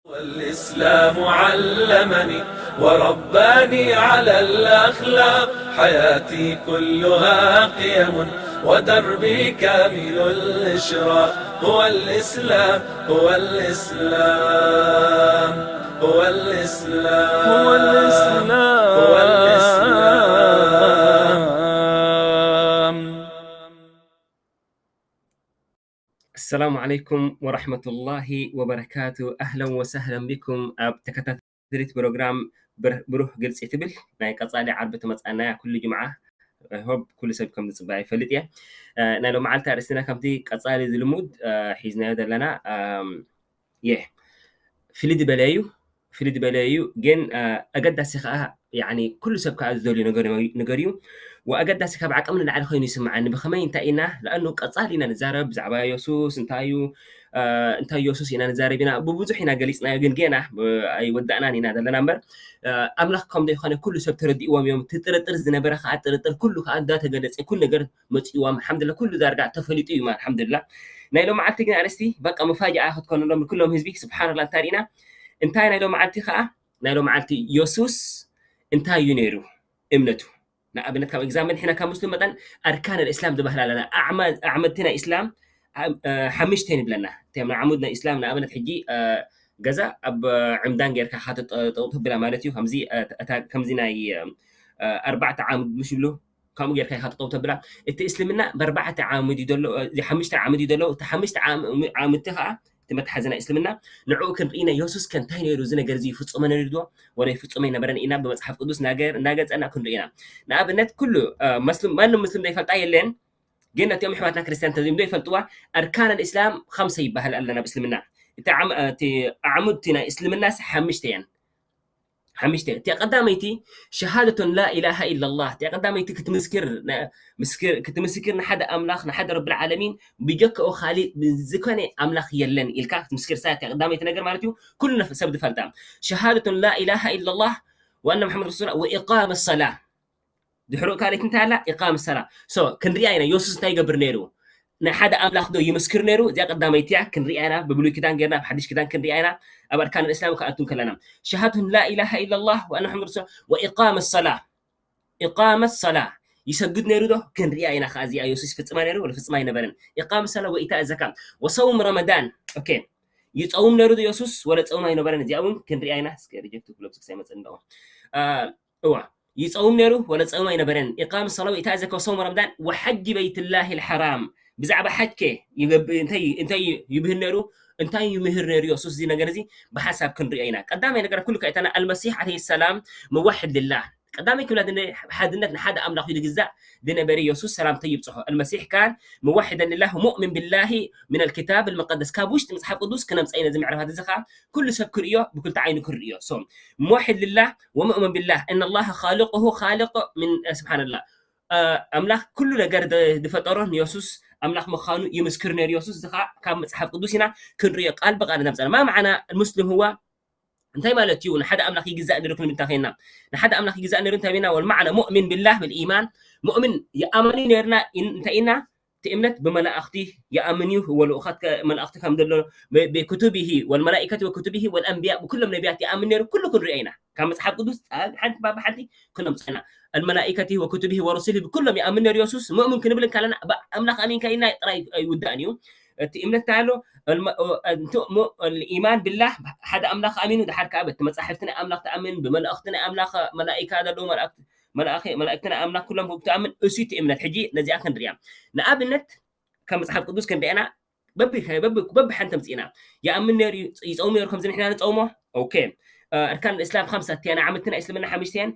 والإسلام علمني ورباني على الأخلاق، حياتي كلها قيم ودربي كامل الإشراق. هو الإسلام، هو الإسلام، هو الإسلام، هو الإسلام، هو الإسلام. السلام عليكم ورحمة الله وبركاته. أهلا وسهلا بكم ኣብ ተከታተሊት ፕሮግራም ብር-፣ ብሩህ ግልፂ ትብል ናይ ቀፃሊ ዓርቢ ትመፅኣና እያ ኩሉ ጅምዓ። ሆብ ኩሉ ሰብ ከም ዝፅበያ ይፈልጥ እየ። እ፣ ናይ ሎመዓልቲ ኣርእስትና ከምቲ ቀፃሊ ዝልሙድ፣ እ፣ ሒዝናዮ ዘለና፣ እም፣ የ ፍልይ ዝበለ እዩ፣ ፍልይ ዝበለ እዩ፣ ግን፣ እ፣ ኣገዳሲ ከዓ፣ ያኒ፣ ኩሉ ሰብ ከዓ ዝደልዮ ነገር እዩ፣ ነገር እዩ። ወኣገዳሲ ካብ ዓቅሚ ንላዕሊ ኮይኑ ይስምዓኒ። ብኸመይ እንታይ ኢና? ለኣኑ ቀፃሊ ኢና ንዛረብ ብዛዕባ የሱስ እንታይ እዩ፣ እ፣ እንታይ የሱስ ኢና ንዛረብ ኢና። ብብዙሕ ኢና ገሊፅናዮ፣ ግን ገና ብ-፣ ኣይወዳእናን ኢና ዘለና እምበር፣ እ፣ ኣምላኽ ከም ዘይኮነ ኩሉ ሰብ ተረዲእዎም እዮም። እቲ ጥርጥር ዝነበረ ከዓ ጥርጥር ኩሉ ከዓ እንዳተገለፀ ኩሉ ነገር መፂእዎም። ኣልሓምዱሊላህ ኩሉ ዳርጋ ተፈሊጡ እዩ። ኣልሓምዱሊላህ ናይ ሎመዓልቲ ግን ኣርእስቲ በቃ መፋጅኣ ክትኮነሎም ንኩሎም ህዝቢ። ስብሓንላህ እንታይ ርኢና? እንታይ ናይ ሎመዓልቲ ከዓ? ናይ ሎመዓልቲ የሱስ እንታይ እዩ ነይሩ እምነቱ? ንኣብነት ካብ ኤግዛምፕል ንሕና ካብ ሙስሊም መጠን ኣርካን ኣልእስላም ዝበሃል ኣለና። ኣዕማ-፣ ኣዕመድቲ ናይ እስላም፣ እ፣ ሓሙሽተ ንብለና። እቶም ዓሙድ ናይ እስላም ንኣብነት ሕጂ፣ እ፣ ገዛ ኣብ ዕምዳን ጌርካ ኢኻ ትጠ-፣ ጠጠው ተብላ ማለት እዩ። ከምዚ፣ እ፣ እታ፣ ከምዚ ናይ፣ እ፣ ኣርባዕተ ዓሙድ ምሽ ይብሉ፣ ከምኡ ጌርካ ኢኻ ጠጠው ተብላ። እቲ እስልምና ብኣርባዕተ ዓሙድ እዩ ዘሎ፣ እ፣ ሓሙሽተ ዓሙድ እዩ ዘሎ። እቲ ሓሙሽተ ዓም-፣ ዓሙድቲ ከዓ እቲ መትሓዚ ናይ እስልምና፣ ንዕኡ ክንርኢ ኢና። የሱስ ከ እንታይ ነይሩ? እዚ ነገር እዚ ይፍጽሞ ነይሩ ዶ ወላ ይፍጽሞ ኣይነበረን ኢና ብመጽሓፍ ቅዱስ እናገ-፣ እናገጸና ክንርኢ ኢና። ንኣብነት ኩሉ፣ እ፣ መስልም፣ ማንም ምስልም ዘይፈልጣ የለን። ግን ነቲኦም ኣሕዋትና ክርስትያን እንተዚኦም ዶ ይፈልጥዋ? ኣርካን ኣልእስላም ኸምሰ ይበሃል ኣለና ብእስልምና። እቲ ዓም-፣ እቲ ኣዕሙድቲ ናይ እስልምናስ ሓሙሽተ እየን። ሓሙሽተ። እቲ ቀዳመይቲ ሸሃደቱን ላ ኢላሃ ኢላላህ። እቲ ቀዳመይቲ ክትምስክር፣ ነ-፣ ምስክር፣ ክትምስክር ንሓደ ኣምላኽ፣ ንሓደ ረብል ዓለሚን፣ ብጀክኡ ካሊእ ዝኾነ ኣምላኽ የለን ኢልካ ክትምስክር። እሳ እቲ ቀዳመይቲ ነገር ማለት እዩ፣ ኩሉ ነፍ-፣ ሰብ ዝፈልጣ። ሸሃደቱን ላ ኢላሃ ኢላላህ ወኣነ ሙሓመድ ረሱሉላህ ወኢቃመ ሰላ። ድሕሪኡ ካልኣይቲ እንታይ ኣላ? ኢቃም ሰላ። ሶ፣ ክንሪኣ ኢና፣ የሱስ እንታይ ይገብር ነይሩ? ንሓደ ኣምላኽ ዶ ይምስክር ነይሩ? እዚኣ ቀዳመይቲ እያ፣ ክንሪኣ ኢና፣ ብብሉይ ኪዳን ጌርና፣ ኣብ ሓድሽ ኪዳን ክንሪኣ ኢና፣ ኣብ ኣርካን እስላም ክኣቱ ከለና። ሸሃደቱን ላ ኢላሃ ኢላላህ ወኣነ ሙሓመድ ረሱል፣ ወኢቃመ ሰላ። ኢቃመ ሰላ። ይሰግድ ነይሩ ዶ? ክንሪኣ ኢና፣ ከኣ እዚኣ የሱስ ይፍጽማ ነይሩ፣ ወላ ፍጽማ ኣይነበረን። ኢቃመ ሰላ ወኢታእ ዘካ። ወሰውም ረመዳን። ኦኬ። ይጸውም ነይሩ ዶ የሱስ? ወላ ጸውም ኣይነበረን። እዚኣ እውን ክንሪኣ ኢና። እስከ ሪጀክት ክብሎ፣ ስክስ ኣይመጽእን ኣለኹ። እ፣ እዋ። ይጸውም ነይሩ፣ ወላ ጸውም ኣይነበረን። ኢቃም ሰላ ወኢታእ ዘካ ወሰውም ረመዳን ወሐጅ በይትላሂል ሐራም። ብዛዕባ ሐጅ ከ ይገብእ፣ እንታይ፣ እንታይ ይብህል ነይሩ? እንታይ ይምህር ነይሩ የሱስ? እዚ ነገር እዚ ብሓንሳብ ክንሪኦ ኢና። ቀዳማይ ነገር ኩሉ ከእተና፣ ኣልመሲሕ ዓለይሂ ሰላም ሙወሕድ ልላህ። ቀዳማይ ክብላ ድነ-፣ ሓድነት ንሓደ ኣምላኽ እዩ ዝግዛእ ዝነበረ የሱስ፣ ሰላምታ ይብጽሖ። ኣልመሲሕ ካን ሙወሕደን ልላህ ሙእሚን ብላሂ ሚነል ኪታብ ኣልሙቀደስ። ካብ ውሽጢ መጽሓፍ ቅዱስ ክነምጽኣ ኢና። እዚ ምዕራፋት እዚ ኸኣ ኩሉ ሰብ ክርእዮ፣ ብክልተ ዓይኑ ክርእዮ። ሶ፣ ሙወሕድ ልላህ ወሙእሚን ብላህ፣ እነ ላህ ኻልቁሁ ኻልቅ ምን፣ ስብሓንላህ። እ፣ ኣምላኽ ኩሉ ነገር ደ-፣ ዝፈጠሮ ንየሱስ ኣምላኽ ምዃኑ ይምስክር ነይሩ። የሱስ እዚ ኸኣ ካብ መጽሓፍ ቅዱስ ኢና ክንርእዮ፣ ቃል ብቃል ነምጽኣና። ማ መዓና ሙስሊም ህዋ እንታይ ማለት እዩ? ንሓደ ኣምላኽ ይግዛእ ነይሩ ክንብል እንታይ ኮይና? ንሓደ ኣምላኽ ይግዛእ ነይሩ እንታይ ኮይና? ወልመዓና ሙእሚን ብላህ ብልኢማን፣ ሙእሚን ይኣመን እዩ ነይርና፣ ኢን-፣ እንታይ ኢና? እቲ እምነት ብመላእኽቲ ይኣምን እዩ፣ ወልኡኻት ከ-፣ መላእኽቲ ከም ዘሎ፣ ብ-፣ ብክቱቢሂ ወልመላኢከቲ ወክቱቢሂ ወልኣንብያ፣ ብኩሎም ነቢያት ይኣምን ነይሩ። ኩሉ ክንሪኦ ኢና። ካብ መጽሓፍ ቅዱስ፣ አ-፣ ሓንቲ ባብ ሓንቲ ክነምጽና። ኣልመላኢከቲ ወክቱቢሂ ወሩሱሊ ብኩሎም ይኣምን ነይሩ የሱስ። ሙእምን ክንብል እንከለና፣ ብኣምላኽ ኣሚንካ ኢልና ጥራይ ኣይውዳእን እዩ። እቲ እምነት እንታይ ኣሎ? ኣልመ-፣ ኦ-፣ እንቱ-፣ ሞ-፣ ኣልኢማን ብላህ፣ ሓደ ኣምላኽ ኣሚኑ፣ ድሓር ከኣ በቲ መጻሕፍቲ ናይ ኣምላኽ ትኣምን፣ ብመላእኽቲ ናይ ኣምላኽ፣ መላኢካ ዘለዉ መላእክቲ፣ መላእኺ-፣ መላእክቲ ናይ ኣምላኽ ኩሎም ትኣምን፣ እሱ እቲ እምነት። ሕጂ ነዚኣ ክንሪኣ። ንኣብነት፣ ካብ መጽሓፍ ቅዱስ ክንሪኣና፣ በቢ-፣ በቢ-፣ በብሓንቲ ኣምጺእና። ይኣምን ነይሩ፣ ይጸውም ነይሩ፣ ከምዚ ንሕና ንጸውሞ። ኦኬ። ኣርካን እስላም ከምሳ እቲያ ናይ ዓመትና እስልምና ሓምሽተያን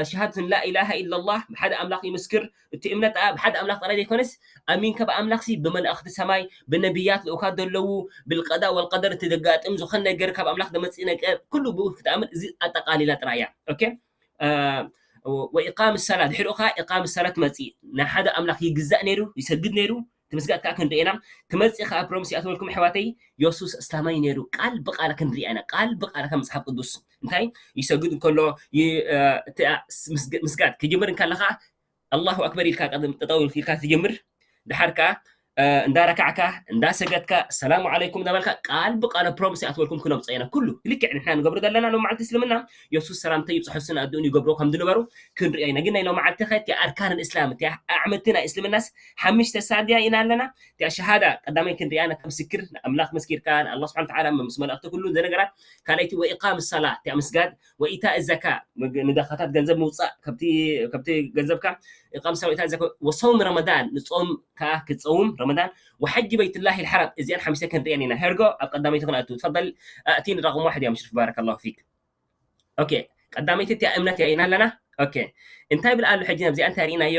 ሸሃደትን ላኢላሃ ኢላላህ ብሓደ ኣምላኽ ይምስክር። እቲ እምነት ኣብ ሓደ ኣምላኽ ጥራይ ዘይኮነስ ኣሚንካ ብኣምላኽሲ ብመላእኽቲ ሰማይ ብነቢያት ልኡካት ዘለዉ ብልቀዳ ወልቀደር እቲ ዘጋጥም ዝኾነ ነገር ካብ ኣምላኽ ዘመፅእ ነገር ኩሉ ብኡ ክትኣምን እዚ ኣጠቃሊላ ጥራይ እያ። ኦኬ ወኢቃም ሰላ ድሕሪኡ ከዓ ኢቃም ሰላ ትመፅእ ናይ ሓደ ኣምላኽ ይግዛእ ነይሩ ይሰግድ ነይሩ ትምስጋድ ከዓ ክንርኢ ኢና። ትመፅእ ከዓ ፕሮምስ ይኣተወልኩም ኣሕዋተይ የሱስ እስላማይ ነይሩ ቃል ብቃል ክንሪኣ ኢና ቃል ብቃል ካብ መፅሓፍ ቅዱስ እንታይ ይሰግድ እንከሎ ምስጋድ ክጅምር እንከለካ ኣላሁ ኣክበር ኢልካ ጠጠው ኢልካ ትጀምር ድሓር ከዓ እንዳረካዕካ እንዳሰገድካ ሰላሙ ዓለይኩም እንዳበልካ ቃል ብቃል ፕሮምስ ይኣትወልኩም ክነምፀ ኢና ኩሉ ልክዕ ንሕና ንገብሮ ዘለና ሎም መዓልቲ እስልምና የሱስ ሰላምታ ይብፅሖ ስነ ኣድኡን ይገብሮ ከም ዝነበሩ ክንሪኦ ኢና ግን ናይ ሎም መዓልቲ ከ ኣርካን እስላም ኣዕመቲ ናይ እስልምናስ ሓምሽተ ሳድያ ኢና ኣለና እቲኣ ሸሃዳ ቀዳማይ ክንሪኣ ነታ ምስክር ንኣምላኽ መስኪርካ ንኣላ ስብሓን ተዓላ ምስ መላእክቲ ኩሉ ዘነገራት ካልኣይቲ ወኢቃም ሰላ እቲኣ ምስጋድ ወኢታ ዘካ ንደኻታት ገንዘብ ምውፃእ ከብቲ ገንዘብካ ኢቃም ሰላ ወኢታ ዘካ ወሰውም ረመዳን ንፆም ከዓ ክፀውም ረመዳን ወሐጂ በይትላሂ ልሓራም እዚኣን ሓሚሰ ክንሪአን ኢና ሄርጎ ኣብ ቀዳመይቲ ክንኣቱ ትፈል ኣእቲኒ ረቅም ዋሕድ እያ ምሽርፍ ባረከ ላሁ ፊክ ኦኬ ቀዳመይቲ እቲያ እምነት እያ ኢና ኣለና ኦኬ እንታይ ብል ኣሎ ሕጂ ኣብዚኣ እንታይ ርኢናዮ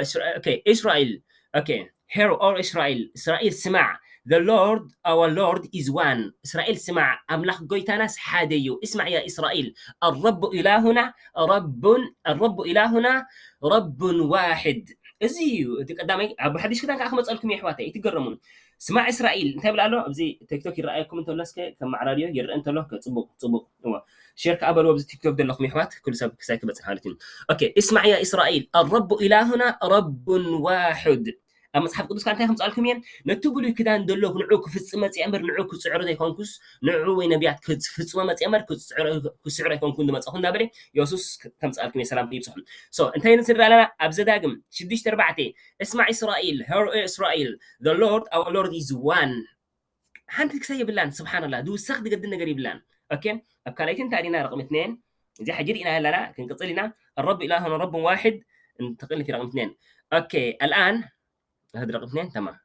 እስራኤል okay Israel okay hear all Israel እስራኤል ስማዕ the Lord our Lord is one እስራኤል ስማዕ ኣምላኽ ጎይታናስ ሓደ እዩ اسمع يا إسرائيل الرب إلهنا رب الرب إلهنا رب واحد እዚ እዩ እቲ ቀዳማይ ኣብ ሓዲሽ ክዳን ከዓ ክመፀልኩም የሕዋተይ ኣይትገረሙን ስማዕ እስራኤል እንታይ ብል ኣሎ ኣብዚ ቲክቶክ ይረኣየኩም እንተሎ እስከ ከመዓራርዮ ይረአ እንተሎ ጽቡቅ ጽቡቅ እዎ ሼር ከዓ በልዎ ኣብዚ ቲክቶክ ዘለኹም የሕዋት ኩሉ ሰብ ክሳይ ክበፅሕ ማለት እዩ okay اسمع يا إسرائيل الرب إلهنا رب واحد ኣብ መፅሓፍ ቅዱስ ከዓ እንታይ ከምፅኣልኩም እየን ነቲ ብሉይ ክዳን ዘሎ ንዑ ክፍፅም መፅአ እምበር ንዑ ክፅዕሮ ዘይኮንኩስ ንዑ ወይ ነቢያት ክፍፅሞ መፅአ እምበር ክስዕሮ ኣይኮንኩን ዝመፀኹ እንዳበለ የሱስ ከምፅኣልኩም እየ ሰላም ይብፅሑ so እንታይ ንስድራ ኣለና ኣብ ዘዳግም ሽዱሽተ ኣርባዕተ اسمع إسرائيل hear إسرائيل the Lord our Lord is one ሓንቲ ክሳይ የብላን ስብሓንላ ዝውሰኽ ዝገድል ነገር የብላን okay ኣብ ካልኣይቲ እንታይ ዲና ረቕሚ ትነየን እዚ ሕጂ ርኢና ኣለና ክንቅፅል ኢና الرب إلهنا رب واحد እንተቕል في رقم اثنين okay الآن هذا رقم اثنين تمام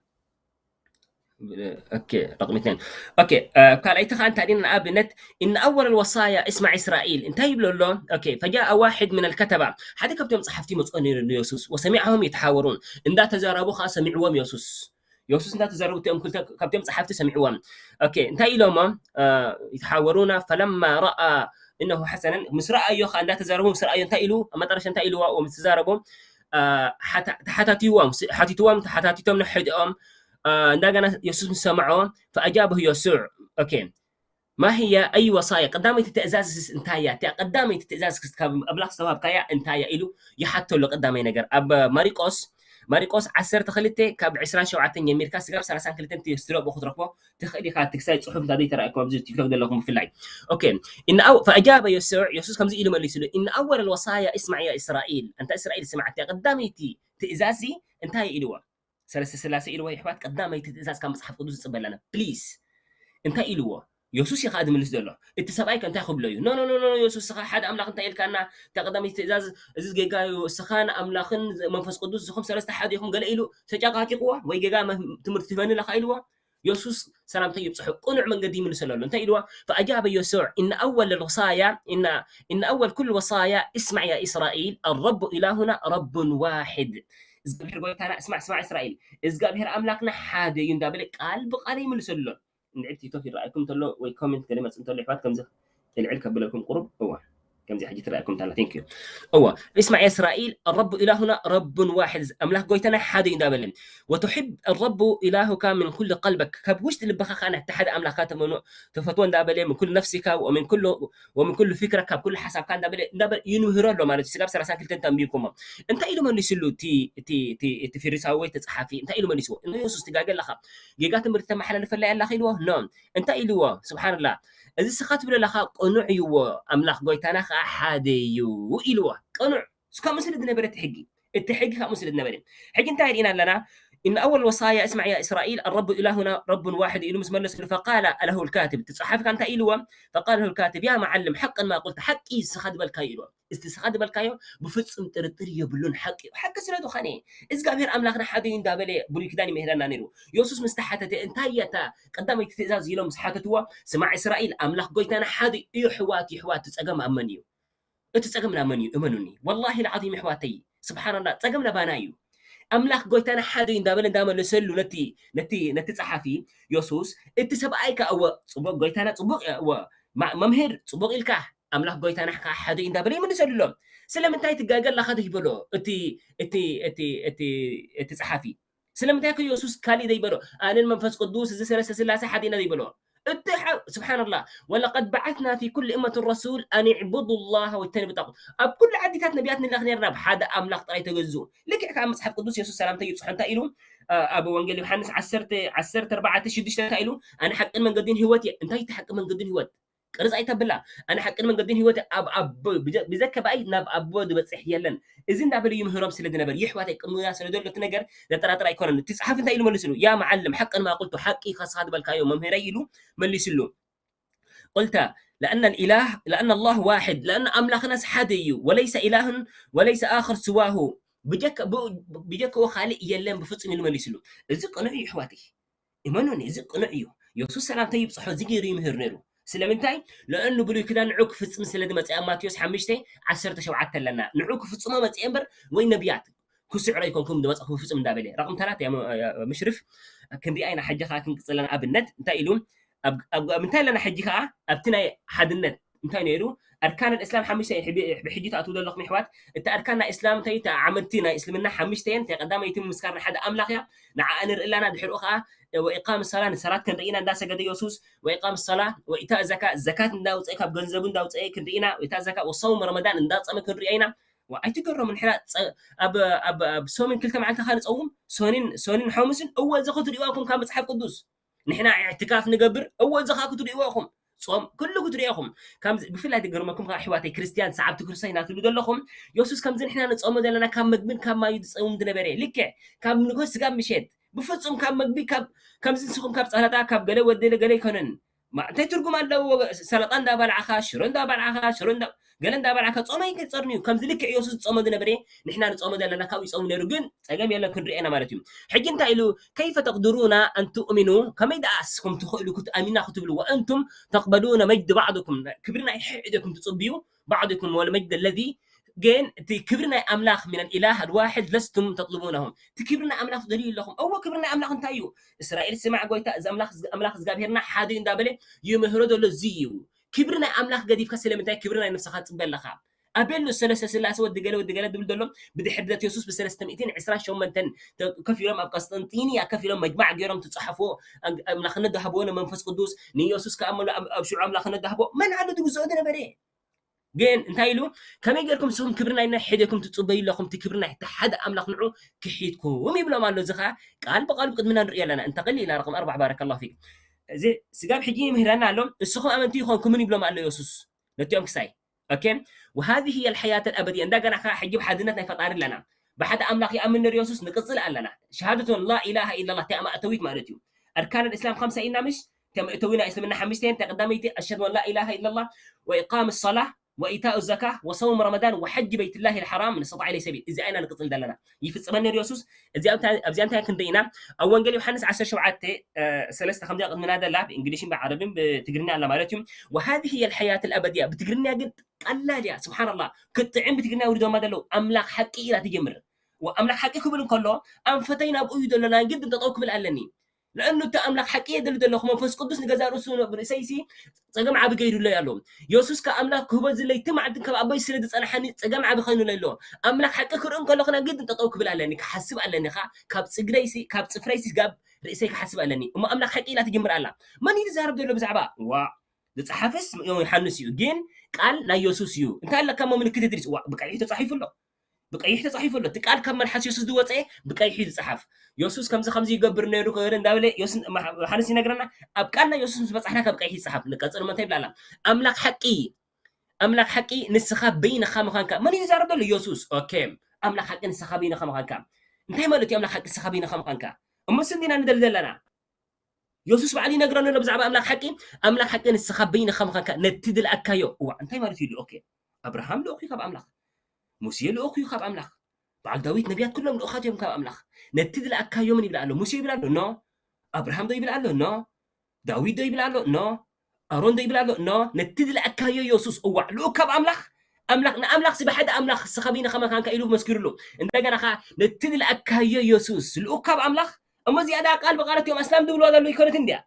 okay رقم اثنين okay ካልኣይቲ ከዓ እንታይ ዲና ንኣብነት إن أول الوصايا اسمع إسرائيل እንታይ ይብሎ ኣሎ okay فجاء واحد من الكتبة ሓደ ካብቶም ፀሓፍቲ መፅኦ ነይሩ ንየሱስ وسمعهم يتحاورون እንዳተዛረቡ ከዓ ሰሚዕዎም የሱስ የሱስ እንዳተዛረቡ እቲኦም ክልተ ካብቶም ፀሓፍቲ ሰሚዕዎም okay እንታይ ኢሎሞ يتحاورون فلما رأى إنه حسنا ምስ ረኣዮ ከዓ እንዳተዛረቡ ምስ ረኣዮ እንታይ ኢሉ ኣብ መጠረሻ እንታይ ኢልዋ ምስ ተዛረቡ ተሓታቲዎም ሓቲትዎም ተሓታቲቶም ንሕድኦም እንደገና የሱስ ምስ ሰምዖ فأجابه يسوع okay ما هي أي وصايا ቀዳመይቲ ትእዛዝ እንታይ እያ እቲያ ቀዳመይቲ ትእዛዝ ካብ ኣምላኽ ዝተዋሃብካያ እንታይ እያ ኢሉ ይሓቶ ኣሎ ቀዳማይ ነገር ኣብ ማሪቆስ ማሪቆስ ዓሰርተ ክልተ ካብ ዕስራን ሸውዓተን ጀሚርካ ስጋብ ሰላሳን ክልተን ትረብኡ ክትረክቦ ትኽእል ኢኻ ትክሳይ ፅሑፍ እንታ ዘይተረኣየኩም ኣብዚ ቲክቶክ ዘለኹም ብፍላይ okay إن أو فأجاب يسوع የሱስ ከምዚ ኢሉ መሊሱሉ إن أول الوصايا اسمع يا إسرائيل أنت إسرائيل ስማዕ እቲያ ቀዳመይቲ ትእዛዝ እንታይ ኢልዎ ሰለስተ ስላሴ ኢልዎ ይሕዋት ቀዳመይቲ ትእዛዝ ካብ መፅሓፍ ቅዱስ ዝፅበለና ፕሊስ እንታይ ኢልዎ የሱስ እዩ ከዓ ዝምልስ ዘሎ እቲ ሰብኣይ ከ እንታይ ክብሎ እዩ ኖ ኖ ኖ የሱስ ስኻ ሓደ ኣምላኽ እንታይ ኢልካና እታ ቀዳመይቲ ትእዛዝ እዚ ጌጋ እዩ ስኻን ኣምላኽን መንፈስ ቅዱስ ዝኹም ሰለስተ ሓደ ኢኹም ገለ ኢሉ ተጨቃቂቕዎ ወይ ጌጋ ትምህርቲ ትህበኒ ኣለኻ ኢልዎ የሱስ ሰላምታ ይብፅሑ ቅኑዕ መንገዲ ይምልሰሉ ኣሎ እንታይ ኢልዎ فأجاب يسوع إن أول الوصايا إن إن أول كل وصايا اسمع يا إسرائيل الرب إلهنا رب واحد እግዚኣብሔር ጎይታና ስማዕ ስማዕ እስራኤል እግዚኣብሔር ኣምላክና ሓደ እዩ እንዳበለ ቃል ብቃል ይምልሰሉ ኣሎ እንድዒ ቲክቶክ ይረኣየኩም እንተሎ ወይ ኮሜንት ገለ መፅእ እንተሎ ይሕዋት ከምዚ ልዕል ከብለልኩም ቁሩብ እዋ ከምዚ ሕጂ ትረኣየኩም እንተላ ቴንክ ዩ እዋ اسمع يا إسرائيل الرب إلهنا رب واحد ኣምላክ ጎይታና ሓደ እዩ እንዳበለ وتحب الرب إلهك من كل قلبك ካብ ውሽጢ ልብኻ ከዓ ናቲ ሓደ ኣምላክካ ተመኑ ተፈትዎ እንዳበለ من كل نفسك ومن كل ومن كل فكرك ካብ ኩሉ ሓሳብካ እንዳበለ እንዳበለ ይንህሮ ኣሎ ማለት እዩ ስጋብ ሰላሳን ክልተን ተንቢብኩሞ እንታይ ኢሉ መሊስሉ እቲ ፈሪሳዊ ወይ ተፀሓፊ እንታይ ኢሉ መሊስዎ ንየሱስ ትጋገ ኣለካ ጌጋ ትምህርቲ ተመሓላልፈላ ኣለካ ኢልዎ ኖ እንታይ ኢልዎ ስብሓንላ እዚ ስኻ ትብሎ ኣለካ ቅኑዕ እዩዎ ኣምላኽ ጎይታና ከዓ ሓደ እዩ ኢልዎ ቅኑዕ እስካብ ምስሊ ዝነበረ እቲ ሕጊ እቲ ሕጊ ካብ ምስሊ ዝነበረ ሕጂ እንታይ ርኢና ኣለና إن أول الوصايا اسمع يا إسرائيل الرب إلهنا رب واحد ኢሉ ምስ መለሰሉ فقال له الكاتب እቲ ጸሓፊ ከ እንታይ ኢልዎ فقال له الكاتب يا معلم حقا ما قلت ሓቂ ንስኻ ዝበልካዮ ኢልዎ እስቲ ንስኻ ዝበልካዮ ብፍጹም ጥርጥር የብሉን ሓቂ እዩ ሓቂ ስለ ዝኾነ እግዚኣብሔር ኣምላኽና ሓደ እዩ እንዳበለ ብሉይ ኪዳን ይምህረና ነይሩ የሱስ ምስ ተሓተተ እንታይ እያ እታ ቀዳመይቲ ትእዛዝ ኢሎም ምስ ሓተትዎ ስማዕ እስራኤል ኣምላኽ ጎይታና ሓደ እዩ ሕዋት ይሕዋት ጸገም ኣመን እዩ እቲ ጸገም ናመን እዩ እመኑኒ ወላሂ ልዓዚም ኣሕዋተይ ስብሓንላ ጸገም ናባና እዩ ኣምላኽ ጎይታና ሓደ እዩ እንዳበለ እንዳመለሰሉ ነቲ ነቲ ነቲ ጸሓፊ የሱስ እቲ ሰብኣይ ከ እወ ጽቡቅ ጎይታና ጽቡቅ እወ መምህር ጽቡቅ ኢልካ ኣምላኽ ጎይታና ከዓ ሓደ እዩ እንዳበለ ይመልሰሉ ኣሎ ስለምንታይ ትጋገ ኣለኻ ይበሎ እቲ እቲ እቲ እቲ እቲ ጸሓፊ ስለምንታይ ከ የሱስ ካሊእ ዘይበሎ ኣነን መንፈስ ቅዱስ እዚ ሰለስተ ስላሴ ሓደ ኢና ዘይበሎ እቲ ስብሓንላ ወለቀድ በዓትና ፊ ኩል እመት ረሱል ኣን ዕቡዱ ላህ ወጅተኒቡ ጣቁት ኣብ ኩሉ ዓዲታት ነቢያት ንላኽ ነርና ብሓደ ኣምላኽ ጥራይ ተገዝኡ ልክዕ ከዓ መፅሓፍ ቅዱስ የሱስ ሰላምታ ይብፅሖ እንታይ ኢሉ ኣብ ወንጌል ዮሃንስ ዓሰርተ ዓሰርተ ኣርባዕተ ሽዱሽተ እንታይ ኢሉ ኣነ ሓቅን መንገድን ህይወት እየ እንታይ እቲ ሓቂ መንገድን ህይወት ቅርጽ ኣይተብላ ኣነ ሓቅን መንገድን ህይወት ኣብ ኣብ ብዘከባይ ናብ ኣቦ ዝበጽሕ የለን እዚ እንዳበለ ይምህሮም ስለ ዝነበር ይሕዋተይ ቅድሙያ ስለ ዘሎ እቲ ነገር ዘጠራጥር ኣይኮነን እቲ ጸሓፊ እንታይ ኢሉ መልስሉ ያ መዓልም ሓቅን ማቁልቱ ሓቂ ከስኻ ዝበልካዮ መምህረይ ኢሉ መልስሉ قلت لأن الإله لأن الله واحد لأن ኣምላኽናስ ሓደ እዩ وليس إله وليس آخر سواه ብጀክኡ ካልእ የለን ብፍጹም ኢሉ መሊስሉ እዚ ቅኑዕ እዩ ኣሕዋተይ እመኑኒ እዚ ቅኑዕ እዩ የሱስ ሰላምታ ይብፅሖ እዚ ገይሩ ይምህር ነይሩ ስለምንታይ ልዕሉ ብሉይ ክዳን ንዑ ክፍፅም ስለ ዝመፀ ኣብ ማቴዎስ ሓሙሽተ ዓሰርተ ሸውዓተ ኣለና ንዑ ክፍፅሞ መፅአ እምበር ወይ ነቢያት ክስዕሮ ኣይኮንኩም ዝመፅኹ ብፍፁም እንዳበለ ረቕምታላት ምሽርፍ ክንሪኣ ኢና ሓጂ ከዓ ክንቅፅለና ኣብነት እንታይ ኢሉ ምንታይ ኣለና ሕጂ ከዓ ኣብቲ ናይ ሓድነት እንታይ ነይሩ ኣርካን እስላም ሓሙሽተ ብሕጂ ትኣትዉ ዘለኹም ይሕዋት እቲ ኣርካን ናይ እስላም እንታይ እቲ ዓመድቲ ናይ እስልምና ሓሙሽተ እየን እንታይ ቀዳመይቲ ምምስካር ንሓደ ኣምላኽ እያ ንዓኣ ንርኢ ኣለና ድሕሪኡ ከዓ ወኢቃም ሰላ ንሰላት ክንርኢ ኢና እንዳሰገደ የሱስ ወኢቃም ሰላ ወኢታ ዘካ ዘካት እንዳውፀአ ካብ ገንዘቡ እንዳውፀአ ክንርኢ ኢና ወኢታ ዘካ ወሰውም ረመዳን እንዳፀመ ክንሪኦ ኢና ኣይትገረሙ ንሕና ኣብ ሶምን ክልተ መዓልቲ ካ ንፀውም ሶኒን ሶኒን ሓሙስን እወ እዚ ክትሪእዋ ኩም ካብ መፅሓፍ ቅዱስ ንሕና ኢዕትካፍ ንገብር እወ እዚ ኸዓ ክትሪእዎ ኢኹም ጾም ኩሉ ክትሪኦ ኢኹም ብፍላይ ትገርመኩም ከዓ ኣሕዋተይ ክርስትያን ሰዓብቲ ክርስቶስ ኢና ትብሉ ዘለኹም የሱስ ከምዚ ንሕና ንጾሞ ዘለና ካብ መግብን ካብ ማዩ ዝጸውም ዝነበረ ልክዕ ካብ ንግሆ ስጋብ ምሸት ብፍጹም ካብ መግቢ ከምዚ ንስኹም ካብ ጸላጣ ካብ ገለ ወደለ ገለ ኣይኮነን እንታይ ትርጉም ኣለዎ ሰላጣ እንዳበላዕኻ ሽሮ እንዳበላዕኻ ሽሮ ገለ እንዳበላዕካ ጾመይ ክጸርኒ እዩ። ከምዚ ልክዕ የሱስ ዝጾመ ዝነበረ ንሕና ንጾመ ዘለና ካብኡ ይጾም ነይሩ። ግን ጸገም የለን ክንሪኦ ኢና ማለት እዩ። ሕጂ እንታይ ኢሉ ከይፈ ተቅድሩና ኣን ትእሚኑ ከመይ ደኣ እስኹም ትኽእሉ ክትኣሚና ክትብሉ ወኣንቱም ተቅበሉነ መጅድ ባዕድኩም ክብሪ ናይ ሕሕደኩም ትጽብዩ ባዕድኩም ወልመጅድ ለዚ ግን እቲ ክብሪ ናይ ኣምላኽ ሚነል ኢላህ ኣልዋሕድ ለስቱም ተጥልቡነሁ እቲ ክብሪ ናይ ኣምላኽ ትደልዩ ኣለኹም። እወ ክብሪ ናይ ኣምላኽ እንታይ እዩ? እስራኤል ስማዕ ጎይታ እዚ ኣምላኽ እግዚኣብሄርና ሓደ እዩ እንዳበለ ይምህሮ ዘሎ እዚ እዩ። ክብሪ ናይ ኣምላኽ ገዲፍካ ስለምንታይ ክብሪ ናይ ነብስኻ ትጽበ ኣለኻ? ኣቤሉ ሰለስተ ስላሴ ወዲ ገለ ወዲ ገለ ድብል ደሎም ብድሕሪ ልደት የሱስ ብሰለስተ ሚእትን ዕስራን ሸሞንተን ከፊሎም ኣብ ቀስጠንጢንያ ከፊሎም መጅማዕ ገይሮም ትጽሓፍዎ ኣምላኽነት ዝሃብዎ ንመንፈስ ቅዱስ ንየሱስ ከኣመሉ ኣብ ሽዑ ኣምላኽነት ዝሃብዎ መን ዓሉ ትግዝኦ ዝነበረ ግን እንታይ ኢሉ ከመይ ጌርኩም ንስኹም ክብሪ ናይ ናይ ሕደኩም ትጽበዩ ኣለኹም እቲ ክብሪ ናይ ሓደ ኣምላኽ ንዑ ክሒድኩም ይብሎም ኣሎ እዚ ከዓ ቃል ብቃል ቅድምና ንሪኦ ኣለና እንተቐሊ ኢና ረቕም ኣርባዕ ባረከ ላሁ ፊክ እዚ ስጋብ ሕጂ ይምህረና ኣሎ እስኹም ኣመንቲ ይኾንኩምን ይብሎም ኣሎ የሱስ ነቲኦም ክሳይ okay وهذه هي الحياة الأبدية እንደገና ከዓ ሕጂ ብሓድነት ናይ ፈጣሪ ኣለና ብሓደ ኣምላኽ ይኣምን ነር የሱስ ንቅፅል ኣለና ሸሃደቱ ላ ኢላሃ ኢላላ እቲኣ ማእተዊት ማለት እዩ ኣርካን ልእስላም ከምሳ ኢና ምሽ ተመእተዊ ናይ እስልምና ሓሙሽተ እየን ተቀዳመይቲ ኣሸዱ ላ ኢላሃ ኢላላ ወኢቃም ሰላ ወኢታኡ ዘካ ወሰውም ረመዳን ወሐጅ በይትላሂ ልሓራም ንስተጣዕ ኢለይ ሰቢል እዚ ኣይና ንቅፅል ዘለና ይፍፅመኒ ነር የሱስ እዚኣ እንታይ ክንርኢ ኢና ኣብ ወንጌል ዮሃንስ ዓሰርተ ሸውዓተ ሰለስተ ከምዚኣ ቅድምና ዘላ ብእንግሊሽን ብዓረብን ብትግርኛ ኣላ ማለት እዩ وهذه هي الحياة الأبدية ብትግርኛ ግን ቀላል እያ ስብሓንላ ክትጥዕም ብትግርኛ ውሪዶማ ዘለዉ ኣምላኽ ሓቂ ኢላ ትጀምር ኣምላኽ ሓቂ ክብል እንከሎ ኣንፈተይ ናብኡ እዩ ዘሎ ናይ ግድን ጠጠው ክብል ኣለኒ ለእኑ እቲ ኣምላኽ ሓቂ እየ ደሊ ዘለኹ መንፈስ ቅዱስ ንገዛ ርእሱ ርእሰይሲ ፀገም ዓቢ ገይሩለይ ኣሎ የሱስ ካብ ኣምላኽ ክህቦ ዝለይቲ መዓልትን ካብ ኣቦይ ስለ ዝፀናሓኒ ፀገም ዓቢ ኮይኑለይ ኣሎ ኣምላኽ ሓቂ ክርኢ እንከለኹ ናይ ግድን ጠጠው ክብል ኣለኒ ክሓስብ ኣለኒ ከዓ ካብ ፅግረይሲ ካብ ፅፍረይሲ ጋብ ርእሰይ ክሓስብ ኣለኒ እሞ ኣምላኽ ሓቂ ኢላ ትጅምር ኣላ መን እዩ ዝዛረብ ዘሎ ብዛዕባ ዋ ዝፀሓፈስ ዮሃንስ እዩ ግን ቃል ናይ የሱስ እዩ እንታይ ኣለካ ሞ ምልክት እድሪስ ዋ ብቀይሕ ተፃሒፉ ኣሎ ብቀይሕ ተፃሒፉ ኣሎ እቲ ቃል ካብ መልሓስ የሱስ ዝወፀ ብቀይሕ እዩ ዝፀሓፍ የሱስ ከምዚ ከምዚ ይገብር ነይሩ ክብል እንዳበለ ዮሃንስ ይነግረና ኣብ ቃል ናይ የሱስ ምስ በፃሕና ካብ ቀይሕ ይፀሓፍ ንቀፅል ሞ እንታይ ይብላላ ኣምላኽ ሓቂ ኣምላኽ ሓቂ ንስኻ በይንኻ ምዃንካ መን እዩ ዝዛረብ ዘሎ የሱስ ኦኬ ኣምላኽ ሓቂ ንስኻ በይንኻ ምዃንካ እንታይ ማለት እዩ ኣምላኽ ሓቂ ንስኻ በይንኻ ምዃንካ? እሞ ስንዲና ንደሊ ዘለና? የሱስ ባዕሉ ይነግረና ኣሎ ብዛዕባ ኣምላኽ ሓቂ። ኣምላኽ ሓቂ ንስኻ በይንኻ ምዃንካ፣ ነቲ ዝለኣካዮ። እዋ፣ እንታይ ማለት እዩ? ኦኬ፣ ኣብርሃም ልኡኽ እዩ ካብ ኣምላኽ፣ ሙሴ ልኡኽ እዩ ካብ ኣምላኽ፣ በዓል ዳዊት፣ ነቢያት ኩሎም ልኡኻት እዮም ካብ ኣምላኽ። ነቲ ዝለኣካዮ ምን ይብል ኣሎ? ሙሴ ይብል ኣሎ? ኖ። ኣብርሃም ዶ ይብል ኣሎ? ኖ። ዳዊት ዶ ይብል ኣሎ? ኖ። ኣሮን ዶ ይብል ኣሎ? ኖ። ነቲ ዝለኣካዮ የሱስ፣ እዋዕ፣ ልኡኽ ካብ ኣምላኽ። ኣምላኽ፣ ንኣምላኽ ሲ ብሓደ ኣምላኽ ንስኻ በይንኻ መካንካ ኢሉ መስኪሩሉ። እንደገና ኸዓ ነቲ ዝለኣካዮ የሱስ ልኡኽ ካብ ኣምላኽ። እሞ እዚኣ ደኣ ቃል ብቃል እቲኦም ኣስላም ዝብልዋ ዘለዉ ይኮነት እንድያ?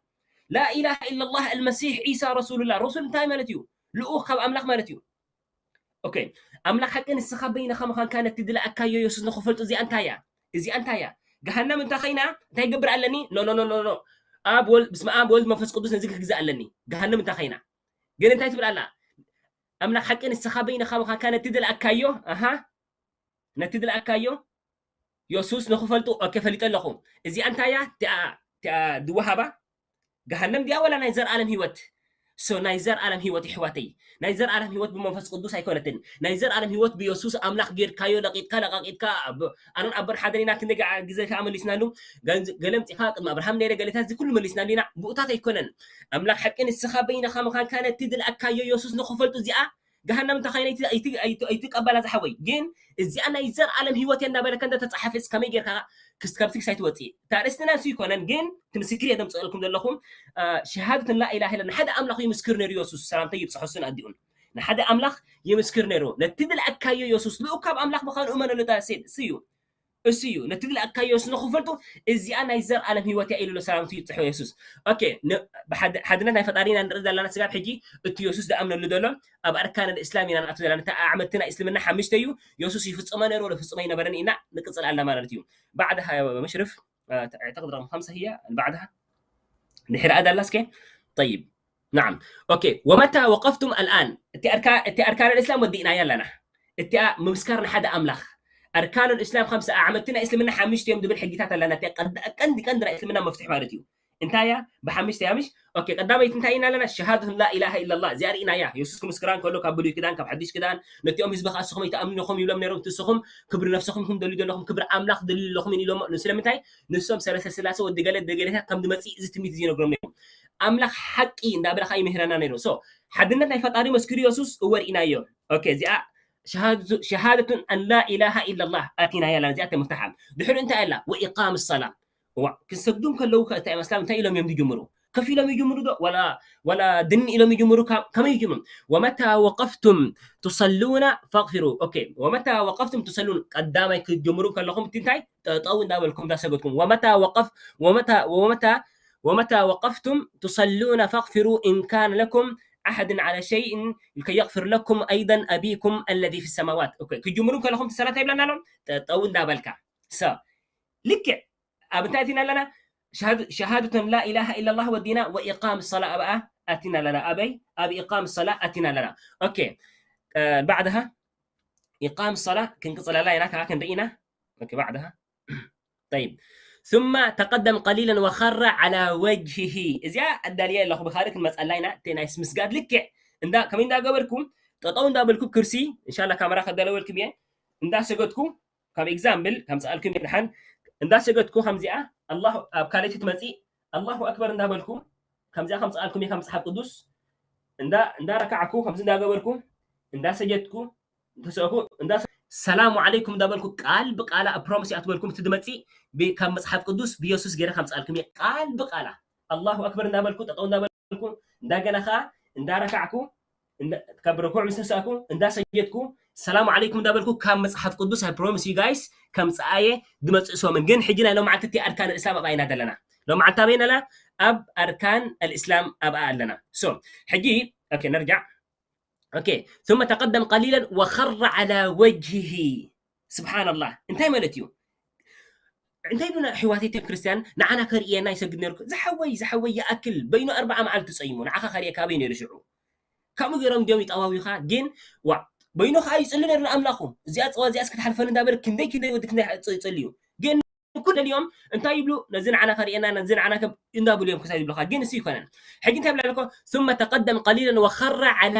ላኢላሃ ኢላላህ ኣልመሲሕ ዒሳ ረሱሉላህ። ረሱል እንታይ ማለት እዩ? ልኡኽ ካብ ኣምላኽ ማለት እዩ። ኦኬ፣ ኣምላኽ ሓቂ ንስኻ በይንኻ ምዃንካ ነቲ ዝለኣካዮ የሱስ ንኽፈልጡ። እዚኣ እንታይ እያ? እዚኣ እንታይ እያ? ገሃነም እንተ ኸይና እንታይ ይገብር ኣለኒ? ኖ፣ ኖ፣ ኖ፣ ኖ፣ ኖ። ኣብ ወልድ፣ ብስመ ኣብ፣ ወልድ፣ መንፈስ ቅዱስ ነዚ ክግዛእ ኣለኒ። ገሃነም እንተ ኸይና። ግን እንታይ ትብል ኣላ? ኣምላኽ ሓቂ ንስኻ በይንኻ ምዃንካ ነቲ ዝለኣካዮ፣ ኣሃ፣ ነቲ ዝለኣካዮ የሱስ ንኽፈልጡ። ኦኬ፣ ፈሊጠ ኣለኹ። እዚኣ እንታይ እያ? እቲኣ፣ እቲኣ ዝወሃባ ገሃነም ድያ ወላ ናይ ዘርኣለም ህይወት? ሶ ናይ ዘርኣለም ህይወት ይሕዋተይ፣ ናይ ዘርኣለም ህይወት ብመንፈስ ቅዱስ ኣይኮነትን። ናይ ዘርኣለም ህይወት ብየሱስ ኣምላኽ ጌርካዮ፣ ለቂጥካ፣ ለቃቂጥካ፣ ኣብ ኣሮን ኣቦን ሓደን ኢና ክንደይ ግዜ ከኣ መሊስናሉ። ገን-፣ ገለ ኣምጺእካ ቅድሚ ኣብርሃም ነይረ ገሌታት እዚ ኩሉ መሊስናሉ ኢና። ብኡታት ኣይኮነን። ኣምላኽ ሓቂ ንስኻ በይንኻ ምዃንካ ነቲ ዝለኣካዮ የሱስ ንኽፈልጡ እዚኣ ገሃነም እንተ ኸይነ ኣይቲ-፣ ኣይቲ-፣ ኣይቲ-፣ ኣይትቀበላ ዝሓወይ። ግን እዚኣ ናይ ዘርኣለም ህይወት እያ እንዳበለካ እንተ ተጻሓፈስ ከመይ ጌርካ ክስ-፣ ካብቲ ክሳይ ትወጽእ? እታ ኣርእስትና ንሱ ይኮነን፣ ግን እቲ ምስክር እየ ዘምጽኣልኩም ዘለኹ። አ፣ ሸሃደትን ላኢላሃ ኢላ ንሓደ ኣምላኽ ይምስክር ነይሩ የሱስ፣ ሰላምታ ይብጽሖ እሱን ኣዲኡን። ንሓደ ኣምላኽ ይምስክር ነይሩ። ነቲ ዝለኣካዮ የሱስ ልኡኽ ካብ ኣምላኽ ምዃኑ እመነሉ። እታ ሴት እሱ እዩ። እሱ እዩ። ነቲ ዝለኣካዮ የሱስ ንኽፈልጡ እዚኣ ናይ ዘርኣለም ህይወት እያ ኢሉ ኣሎ ሰላምታ ይብጽሖ የሱስ። ኦኬ፣ ን-፣ ብሓድ-፣ ሓድነት ናይ ፈጣሪ ኢና ንርኢ ዘለና ስጋብ ሕጂ። እቲ የሱስ ዝኣምነሉ ዘሎ ኣብ ኣርካን ኣልእስላም ኢና ንኣቱ ዘለና። እታ ኣዕመድቲ ናይ እስልምና ሓሙሽተ እዩ። የሱስ ይፍጽሞ ነይሩ ወላ ፍጹም ኣይነበረን ኢና ንቅጽል ኣላ ማለት እዩ። بعدها يا مشرف، آه، أعتقد رقم خمسة هي اللي بعدها. ድሕሪ ኣዳላስከ? طيب. نعم. ኦኬ፣ ومتى وقفتم الآن؟ እቲ ኣርካ-፣ እቲ ኣርካን ኣልእስላም ወዲእናያ ኣለና። እቲኣ ምምስካር ንሓደ ኣምላኽ። ኣርካን ኣልእስላም ከምሳ ኣዕመድቲ ናይ እስልምና ሓሙሽተ እዮም ዝብል ሕጊታት ኣለና። እቲኣ ቀንዲ፣ ቀንዲ፣ ቀንዲ ናይ እስልምና መፍትሒ ማለት እዩ። እንታይ እያ? ብሓሙሽተ እያ ምሽ? ኦኬ፣ ቀዳመይቲ እንታይ ኢና ኣለና? ሸሃደት ላ ኢላሃ ኢላላህ። እዚኣ ርኢናያ። የሱስ ክምስክራ እንከሎ ካብ ብሉይ ክዳን፣ ካብ ሓዲሽ ክዳን፣ ነቲኦም ህዝቢ ከኣ ንስኹም ኣይትኣምኑ ኢኹም ይብሎም ነይሮም። እቲ ንስኹም ክብሪ ነፍስኹም ኢኹም ደልዩ ዘለኹም፣ ክብሪ ኣምላኽ ደልዩ ዘለኹም ኢሎሞ። ስለምንታይ? ንሶም ሰለስተ ስላሴ ወዲ ገለ፣ ወዲ ገለታት ከም ዝመጽእ እዚ ትንቢት እዚ ይነግሮም ነይሩ። ኣምላኽ ሓቂ እንዳበለ ከኣ ይምህረና ነይሩ። ሶ፣ ሓድነት ናይ ፈጣሪ መስኪሩ የሱስ፣ እወ ርኢናዮ። ኦኬ፣ እዚኣ ሸሃደቱ-፣ ሸሃደቱን ኣን ላ ኢላሃ ኢላላህ ኣቲናያ ኣለና። እዚኣ ተምፍታሓ። ድሕሪ እንታይ ኣላ? ወኢቃም ሰላ። እዋ፣ ክንሰግዱ እንከለዉ ከ እታ እምነት እንታይ ኢሎም እዮም ዝጅምሩ? ከፍ ኢሎም ይጅምሩ ዶ? ወላ፣ ወላ ድን ኢሎም ይጅምሩ? ካ-፣ ከመይ ይጅምሩ? ወመታ ወቀፍቱም ቱሰሉና ፈግፊሩ። ኦኬ፣ ወመታ ወቀፍቱም ቱሰሉን፣ ቀዳማይ ክትጅምሩ ከለኹም እቲ እንታይ? ጠጠው እንዳበልኩም እንዳሰገድኩም። ወመታ ወቀፍ-፣ ወመታ፣ ወመታ፣ ወመታ ወቀፍቱም ቱሰሉና ፈግፊሩ ኢን ካነ ለኩም ዓሕድን ዓላ ሸይእን ከየግፊር ለኩም ኣይደን ኣቢኩም ኣለዚ ፊ ሰማዋት። ኦኬ፣ ክትጅምሩ ከለኹም እቲ ሰላት ኣይብለና ኣሎ? ጠጠው እንዳበልካ። ሰ-፣ ልክዕ ኣብ እንታይ ኣቲና ኣለና? ሸሃድ-፣ ሸሃደተን ላ ኢላሃ ኢላላህ ወዲና ወኢቃም ሰላ ኣብኣ ኣቲና ኣለና። ኣበይ? ኣብ ኢቃም ሰላ ኣቲና ኣለና። ኦኬ፣ እ፣ ባዕድሃ ኢቃም ሰላ ክንቅጽለላ ኢና፣ ከኣ ክንርኢ ኢና። ኦኬ፣ ባዕድሃ። ጠይብ። ثم ተቀደም ቀሊለን ወኸረ ዓላ ወጅሂሂ። እዚኣ ኣዳልየ ኣለኹ፣ ብኻልእ ክንመጸላ ኢና። እቲ ናይ ምስጋድ ልክዕ እንዳ-፣ ከመይ እንዳገበርኩም፣ ጠጠው እንዳበልኩ ክርሲ፣ እንሻላ ካሜራ ከዳለወልኩም እየ፣ እንዳሰገድኩ ከም ኤግዛምፕል ከምጽኣልኩም እየ። ደሓን እንዳሰገድኩ ከምዚኣ ኣላሁ፣ ኣብ ካልኣይቲ ትመጺእ ኣላሁ ኣክበር እንዳበልኩ፣ ከምዚኣ ከምጽኣልኩም እየ። ካብ መጽሓፍ ቅዱስ እንዳ-፣ እንዳረካዕኩ ከምዚ እንዳገበርኩ እንዳሰገድኩ እንተሰእኩ እንዳ-፣ ሰላሙ ዓለይኩም እንዳበልኩ ቃል ብቃላ ፕሮሚስ እያ ትበልኩም እቲ ዝመጺእ ብ-፣ ካብ መጽሓፍ ቅዱስ ብየሱስ ገይረ ከምጽኣልኩም እየ። ቃል ብቃላ ኣላሁ ኣክበር እንዳበልኩ ጠጠው እንዳበልኩ እንዳገና ከኣ እንዳረካዕኩ እንዳ-፣ ካብ ርኩዕ ምስ ተሳእኩ፣ እንዳሰጀድኩ፣ ሰላሙ ዓለይኩም እንዳበልኩ፣ ካብ መጽሓፍ ቅዱስ፣ I promise you guys፣ ከምጽኣየ ዝመጽእ ሰሙን። ግን ሕጂ ናይ ሎማዓንቲ እቲ ኣርካን ኣልእስላም ኣብኣ ኢና ዘለና። ሎማዓንቲ ኣበይ ኢና? ኣብ ኣርካን ኣልእስላም ኣብኣ ኣለና። ሶ፣ ሕጂ፣ ኦኬ፣ ነርጃዕ። ኦኬ፣ ثم ተቀደም ቀሊለን ወኸረ ዓላ ወጅሂሂ። ስብሓንላህ፣ እንታይ ማለት እዩ? እንታይ ኢሉና ኣሕዋተይ እቶም ክርስትያን ንዓና ከርእየና ይሰግድ ነይሩ። ዝሓወይ፣ ዝሓወይ ይኣክል በይኑ ኣርብዓ መዓልቲ ጸይሙ፣ ንዓኻ ከርእየካ ኣበይ ነይሩ ሽዑ? ከምኡ ገይሮም ድዮም ይጠዋዊኻ? ግን ዋእ፣ በይኑ ከኣ ይጽሊ ነይሩ ንኣምላኹ። እዚኣ ጽዋ እዚኣስ ክትሓልፈኒ እንዳበለ ክንደይ ክንደይ ወዲ ክንደይ ጸ-፣ ይጸልዩ። ግን ኩሉ ደልዮም እንታይ ይብሉ? ነዚ ንዓና ከርእየና፣ ነዚ ንዓና ከም እንዳብሉ እዮም ክሳብ ይብሉኻ። ግን እሱ ይኮነን። ሕጂ እንታይ ይብላ ኣለኮ? ثم ተቀደም ቀሊለን ወኸረ ዓላ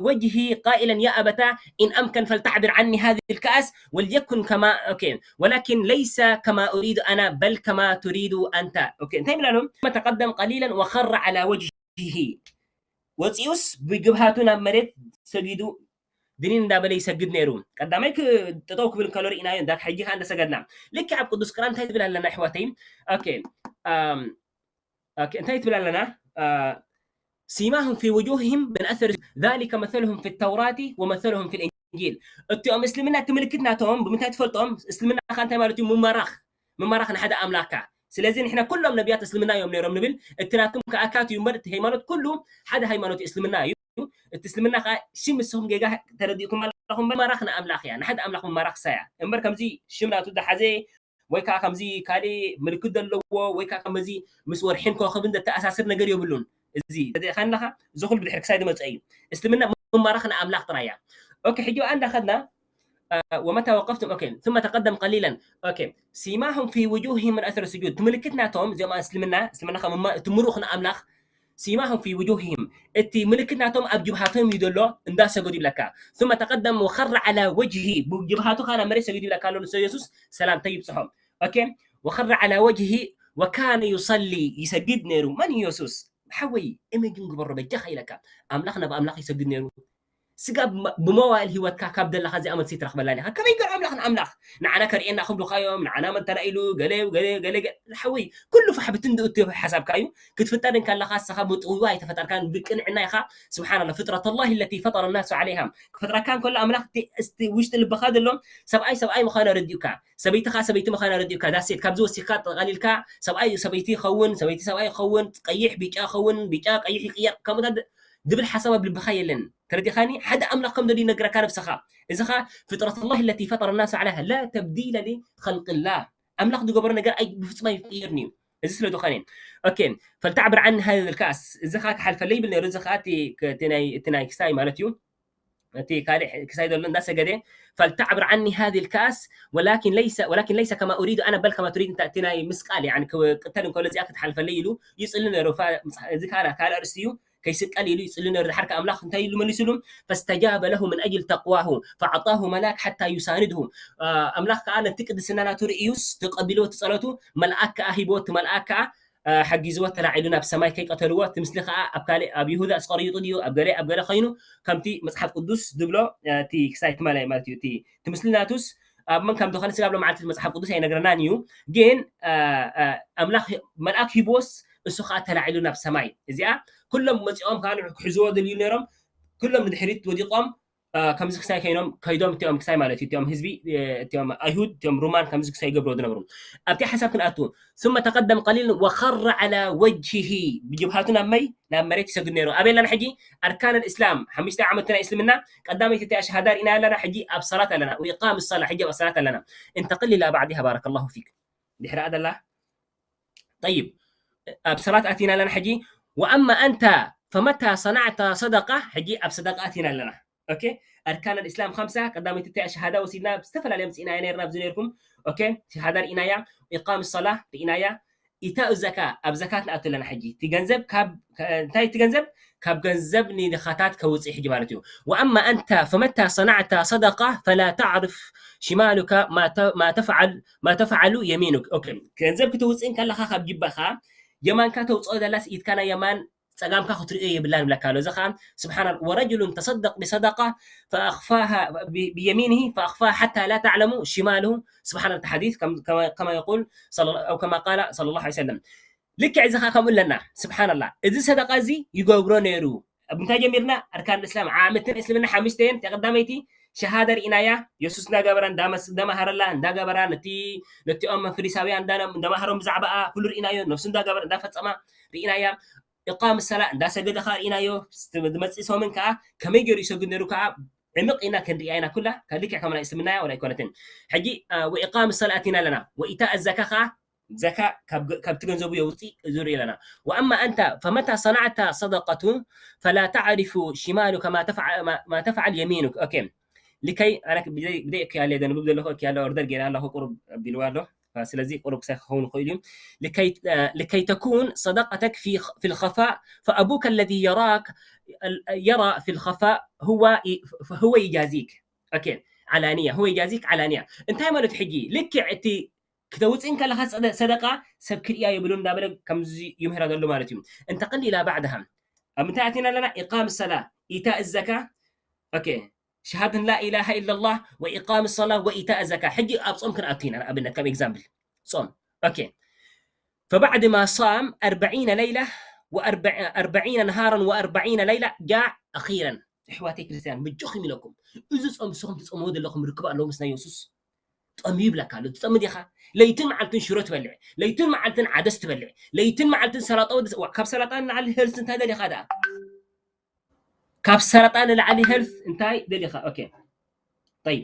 وجهه قائلا يا أبتاه إن أمكن فلتعبر عني هذه الكأس وليكن كما، okay، ولكن ليس كما أريد أنا بل كما تريد أنت. Okay، እንታይ ይብል ኣሎ? ثم تقدم قليلا وخر على وجهه። ወፂኡስ ብጅብሃቱ ናብ መሬት ሰጊዱ ድኒን እንዳበለ ይሰግድ ነይሩ። ቀዳማይ ክ-፣ ጠጠው ክብል እንከሎ ርኢናዮ፣ እንዳ-፣ ሕጂ ከዓ እንዳሰገድና። ልክዕ ኣብ ቅዱስ ቁርኣን እንታይ ትብል ኣለና ኣሕዋተይ? Okay፣ ኣም፣ okay፣ እንታይ ትብል ኣለና? አ፣ سيماهم في وجوههم من أثر ذلك مثلهم في التوراة ومثلهم في الإنجيل። እቲኦም እስልምና እቲ ምልክት ናቶም ብምንታይ ትፈልጦም? እስልምና ከዓ እንታይ ማለት እዩ? ምመራኽ፣ ምመራኽ ንሓደ ኣምላኽካ። ስለዚ ንሕና ኩሎም ነቢያት እስልምና እዮም ነይሮም ንብል፣ እቲ ናትኩም ከዓ ኣካት እዩ እምበር፣ እቲ ሃይማኖት ኩሉ ሓደ ሃይማኖት እዩ፣ እስልምና እዩ። እቲ እስልምና ከዓ ሽም ንስኹም ጌጋ ተረዲእኩም ኣለኹም እምበር፣ ምመራኽ ንኣምላኽ እያ፣ ንሓደ ኣምላኽ ምመራኽ እሳ እያ እምበር፣ ከምዚ ሽም ናቱ ዝሓዘ ወይ ከዓ ከምዚ ካልእ ምልክት ዘለዎ ወይ ከዓ ከምዚ ምስ ወርሕን ኮኸብን ዘተኣሳስር ነገር የብሉን። እዚ ተደኢኻ ኣለኻ፣ እዚ ኩሉ ብድሕሪ ክሳይ ዝመፀ እዩ። እስልምና ምመራኽ ንኣምላኽ ጥራይ እያ። ኦኬ፣ ሕጂ ብኣ እንዳኸድና፣ አ፣ ومتى وقفتم، ኦኬ፣ ثم تقدم قليلا، ኦኬ፣ سيماهم في وجوههم من أثر السجود። እቲ ምልክት ናቶም፣ እዚኦም እስልምና፣ እስልምና ካብ ምማ-፣ እቲ ምሩኽ ንኣምላኽ፣ سيماهم في وجوههم፣ እቲ ምልክት ናቶም ኣብ ጅብሃቶም እዩ ዘሎ፣ እንዳሰገዱ ይብለካ። ثم تقدم وخر على وجهه፣ ብጅብሃቱ ከዓ ናብ መሬት ሰጊዱ ይብለካ ኣሎ ንሱ የሱስ፣ ሰላምታ ይብፅሖም። ኦኬ፣ وخر على وجهه وكان يصلي፣ ይሰግድ ነይሩ። መን እዩ የሱስ? ሓወይ፣ ኢሜጅን ግበሮ በጃኻ ኢለካ። ኣምላኽ ናብ ኣምላኽ ይሰግድ ነይሩ። ስጋ ብመ-፣ ብመዋእል ህይወትካ ካብ ደለኻ እዚኣ መልሲ ትረኽበላ ኢኻ። ከመይ ገይሩ ኣምላኽ ንኣምላኽ? ንዓና ከርእየና ክብሉኻ እዮም፣ ንዓና መን ተራኢሉ፣ ገለ፣ ገለ፣ ገለ፣ ገለ። ሓወይ፣ ኩሉ ፋሕ ብትን ድእቱ ሓሳብካ እዩ። ክትፍጠር እንከለኻ ንስኻ ብጥውይዋ ኣይተፈጠርካን፣ ብቅንዕና ኢኻ። ስብሓንላ፣ ፍጥረት ላህ ለቲ ፈጠረ ናሱ ዓለይሃ። ክፈጥረካ እንከሎ ኣምላኽ እቲ፣ እስቲ ውሽጢ ልብኻ ዘሎ ሰብኣይ፣ ሰብኣይ ምዃኑ ኣረዲኡካ፣ ሰበይቲ ከዓ ሰበይቲ ምዃና ኣረዲኡካ። ዳሴት፣ ካብዚ ወሲኽካ ጠቓሊልካ ሰብኣይ ሰበይቲ ይኸውን፣ ሰበይቲ ሰብኣይ ይኸውን፣ ቀይሕ ቢጫ ይኸውን፣ ቢጫ ቀይሕ ይቕየር፣ ከምኡታት ዝብል ሓሳብ ኣብ ልብኻ የለን። ተረዲኻኒ? ሓደ ኣምላኽ ከም ዘሎ ይነግረካ ነብስኻ። እዚ ኸዓ ፍጥረት ላህ ለቲ ፈጠረ ናሱ ዓለይሃ ላ ተብዲለ ሊኸልቅላህ። ኣምላኽ ዝገበሮ ነገር ኣይ-፣ ብፍጹም ኣይቅየርን እዩ። እዚ ስለ ዝኾነ፣ ኦኬ፣ ፈልተዕብር ዓኒ ሃዘ ልካእስ፣ እዚ ኸዓ ክሓልፈለይ ይብል ነይሩ። እዚ ኸዓ እቲ፣ እቲ ናይ፣ እቲ ናይ ክሳይ ማለት እዩ። እቲ ካልእ ክሳይ ዘሎ እንዳሰገደ፣ ፈልተዕብር ዓኒ ሃዚ ልካእስ ወላኪን ለይሰ፣ ወላኪን ለይሰ ከማ ኡሪዱ ኣነ በል ከማ ቱሪድ። እንተ-፣ እቲ ናይ ምስቃል፣ ያኒ፣ ክቅተል እንከሎ እዚኣ ክትሓልፈለይ ኢሉ ይጽሊ ነይሩ። ፋ-፣ እዚ ካልእ፣ ካልእ ኣርእስቲ እዩ። ከይስቀል ኢሉ ይጽሊ ነይሩ። ድሓር ከኣ ኣምላኽ እንታይ ኢሉ መሊሱሉ? ፈስተጃበ ለሁ ምን ኣጅል ተቅዋሁ ፈኣዕጣሁ መላክ ሓታ ዩሳንድሁ። አ፣ ኣምላኽ ከኣ ነቲ ቅድስና ናቱ ርእዩስ ተቐቢልዎ እቲ ጸሎቱ፣ መልኣክ ከኣ ሂብዎ፣ እቲ መልኣክ ከኣ፣ አ፣ ሓጊዝዎ ተላዒሉ ናብ ሰማይ ከይቀተልዎ። እቲ ምስሊ ከኣ ኣብ ካልእ፣ ኣብ ይሁዳ እስቀርዩጡ ድዩ፣ ኣብ ገለ፣ ኣብ ገለ ኸይኑ፣ ከምቲ መጽሓፍ ቅዱስ ዝብሎ፣ አ፣ እቲ ክሳይ ትማላይ ማለት እዩ። እቲ፣ እቲ ምስሊ ናቱስ ኣብ መን ከም ዝኾነ ስጋብ ሎማዓንቲ መጽሓፍ ቅዱስ ኣይነግረናን እዩ። ግን፣ አ፣ አ፣ ኣምላኽ መልኣክ ሂብዎስ እሱ ከኣ ተላዒሉ ናብ ሰማይ። እዚኣ ኩሎም መጺኦም ከኣ ንዑ ክሕዝዎ ደልዩ ነይሮም። ኩሎም ንድሕሪት ወዲቖም፣ አ፣ ከምዚ ክሳይ ከይኖም፣ ከይዶም እቲኦም ክሳይ ማለት እዩ። እቲኦም ህዝቢ፣ እ፣ እቲኦም ኣይሁድ፣ እቲኦም ሩማን ከምዚ ክሳይ ይገብርዎ ዝነበሩ። ኣብቲ ሓሳብ ክንኣቱ፣ ثم تقدم قليلا وخر على وجهه، ብጅብሃቱ ናብ መይ? ናብ መሬት ይሰግድ ነይሩ። ኣበይ ኣለና ሕጂ? ኣርካን ኣልእስላም፣ ሓሙሽተ ዓመት ናይ እስልምና፣ ቀዳመይቲ እቲኣ ሸሃዳ ርኢና ኣለና። ሕጂ ኣብ ሰላት ኣለና። وإقام الصلاة፣ ሕጂ ኣብ ሰላት ኣለና። انتقل إلى بعدها، بارك الله فيك። ድሕሪ ኣደላ ጠይብ፣ ኣብ ሰላት ኣቲና ኣለና ሕጂ። وأما أنت فمتى صنعت صدقة، ሕጂ ኣብ ሰደቃ ኣቲና ኣለና። ኦኬ፣ ኣርካን ኣልእስላም ኸምሳ፣ ቀዳመይቲ እቲኣ ሸሃዳ ወሲድና፣ ዝተፈላለየ ኣምጺእናያ ነይርና፣ ኣብዚ ነይርኩም። ኦኬ፣ ሸሃዳ ርኢናያ፣ ኢቃም ሰላ ርኢናያ፣ ኢታኡ ዘካ፣ ኣብ ዘካት ንኣቱ ኣለና ሕጂ። እቲ ገንዘብ ካብ፣ ከ-፣ እንታይ እቲ ገንዘብ? ካብ ገንዘብ ንድኻታት ከውጽእ ሕጂ ማለት እዩ። وأما أنت فمتى صنعت صدقة فلا تعرف شمالك ما ت-، ما تفعل، ما تفعل يمينك። ኦኬ፣ ገንዘብ ክትውጽእ እንከለኻ ካብ ጅባኻ፣ የማንካ ተውጽኦ ዘላስ ኢድካ ናይ የማን ጸጋምካ ክትርእዮ የብላን ይብለካ ኣሎ። እዚ ኸኣ ስብሓን ኣላ፣ ورجل تصدق بصدقة فأخفاها ب-، بيمينه فأخفاها حتى لا تعلم شماله. ስብሓን ኣላ፣ እቲ ሓዲስ ከም-፣ ከማ፣ ከማ የቁል ሰለ-፣ ኣው ከማ ቃለ ሰለላሁ ዐለይሂ ወሰለም። ልክዕ እዚ ኸኣ ከምኡ ኣለና። ስብሓን ኣላ፣ እዚ ሰደቃ እዚ ይገብሮ ነይሩ። ኣብ ምንታይ ጀሚርና? ኣርካን እስላም፣ ዓምትን እስልምና ሓሙሽተ እየን። እታ ቀዳመይቲ ሸሃዳ ርኢናያ፣ የሱስ እንዳገበራ፣ እንዳመስ-፣ እንዳመሃረላ፣ እንዳገበራ፣ ነቲ፣ ነቲኦም ፈሪሳውያን እንዳ-፣ እንዳመሃሮም ብዛዕባኣ ኩሉ ርኢናዮ። ነብሱ እንዳገበረ፣ እንዳፈጸማ ርኢናያ። ኢቃም ሰላ እንዳሰገደ ኸኣ ርኢናዮ። ዝመጽእ ሰሙን ከኣ ከመይ ገይሩ ይሰግድ ነይሩ ከኣ ዕምቕ ኢልና ክንሪኣ ኢና ኩላ። ከ-፣ ልክዕ ከም ናይ እስልምና እያ ወላ ኣይኮነትን። ሕጂ፣ አ፣ ወኢቃም ሰላ ኣቲና ኣለና። ወኢታእ ዘካ ኸኣ ዘካ ካብ ገ-፣ ካብቲ ገንዘቡ የውፅእ፣ እዚ ንሪኦ ኣለና። وأما أنت فمتى صنعت صدقة فلا تعرف شمالك ما تفع-، ما، ما تفعل يمينك. ኦኬ። ልከይ ኣነ ክ-፣ ብዘይ፣ ብዘይ እክያለ ዘንብብ ዘለኹ እክያለ ኦርደር ገይረ ኣለኹ፣ ቁሩብ ኣቢልዋ ኣሎ። ስለዚ ቁሩብ ክሳይ ክኸውን ይኽእል እዩ። لكي آه، لكي تكون صدقتك في في الخفاء، فأبوك الذي يراك يرى في الخفاء هو هو يجازيك. ኦኬ፣ علانية، هو يجازيك علانية። እንታይ ማለት ሕጂ ልክዕ እቲ ክተውፅእ እንከለኻ ሰደ- ሰደቃ ሰብ ክርእያ የብሉ እንዳበለ ከምዚ ይምህራ ዘሎ ማለት እዩ። انتقل إلى بعدها። ኣብ ምንታይ ኣቲና ኣለና? إقام الصلاة، إيتاء الزكاة። ኦኬ፣ شهادة لا إله إلا الله وإقام الصلاة وإيتاء الزكاة። ሕጂ ኣብ ጾም ክንኣቱ ኢና። ንኣብነት ከም ኤግዛምፕል ጾም። ኦኬ፣ فبعد ما صام أربعين ليلة وأربعين نهارا وأربعين ليلة جاء أخيرا. ኣሕዋተይ ክርስትያን ምጆኹም ኢለኩም፣ እዚ ጾም ንስኹም ትጸምዎ ዘለኹም ርክብ ኣለዎ ምስ ናይ የሱስ? ጸምዩ ይብለካ ኣሎ። ትጸሚ ዲኻ? ለይትን መዓልትን ሽሮ ትበልዕ፣ ለይትን መዓልትን ዓደስ ትበልዕ፣ ለይትን መዓልትን ሰላጣ ወዲ፣ ዋ፣ ካብ ሰላጣ ንላዕሊ ሄልት እንታይ ደሊኻ ደኣ? ካብ ሰላጣ ንላዕሊ ሄልት እንታይ ደሊኻ? ኦኬ፣ ጠይብ።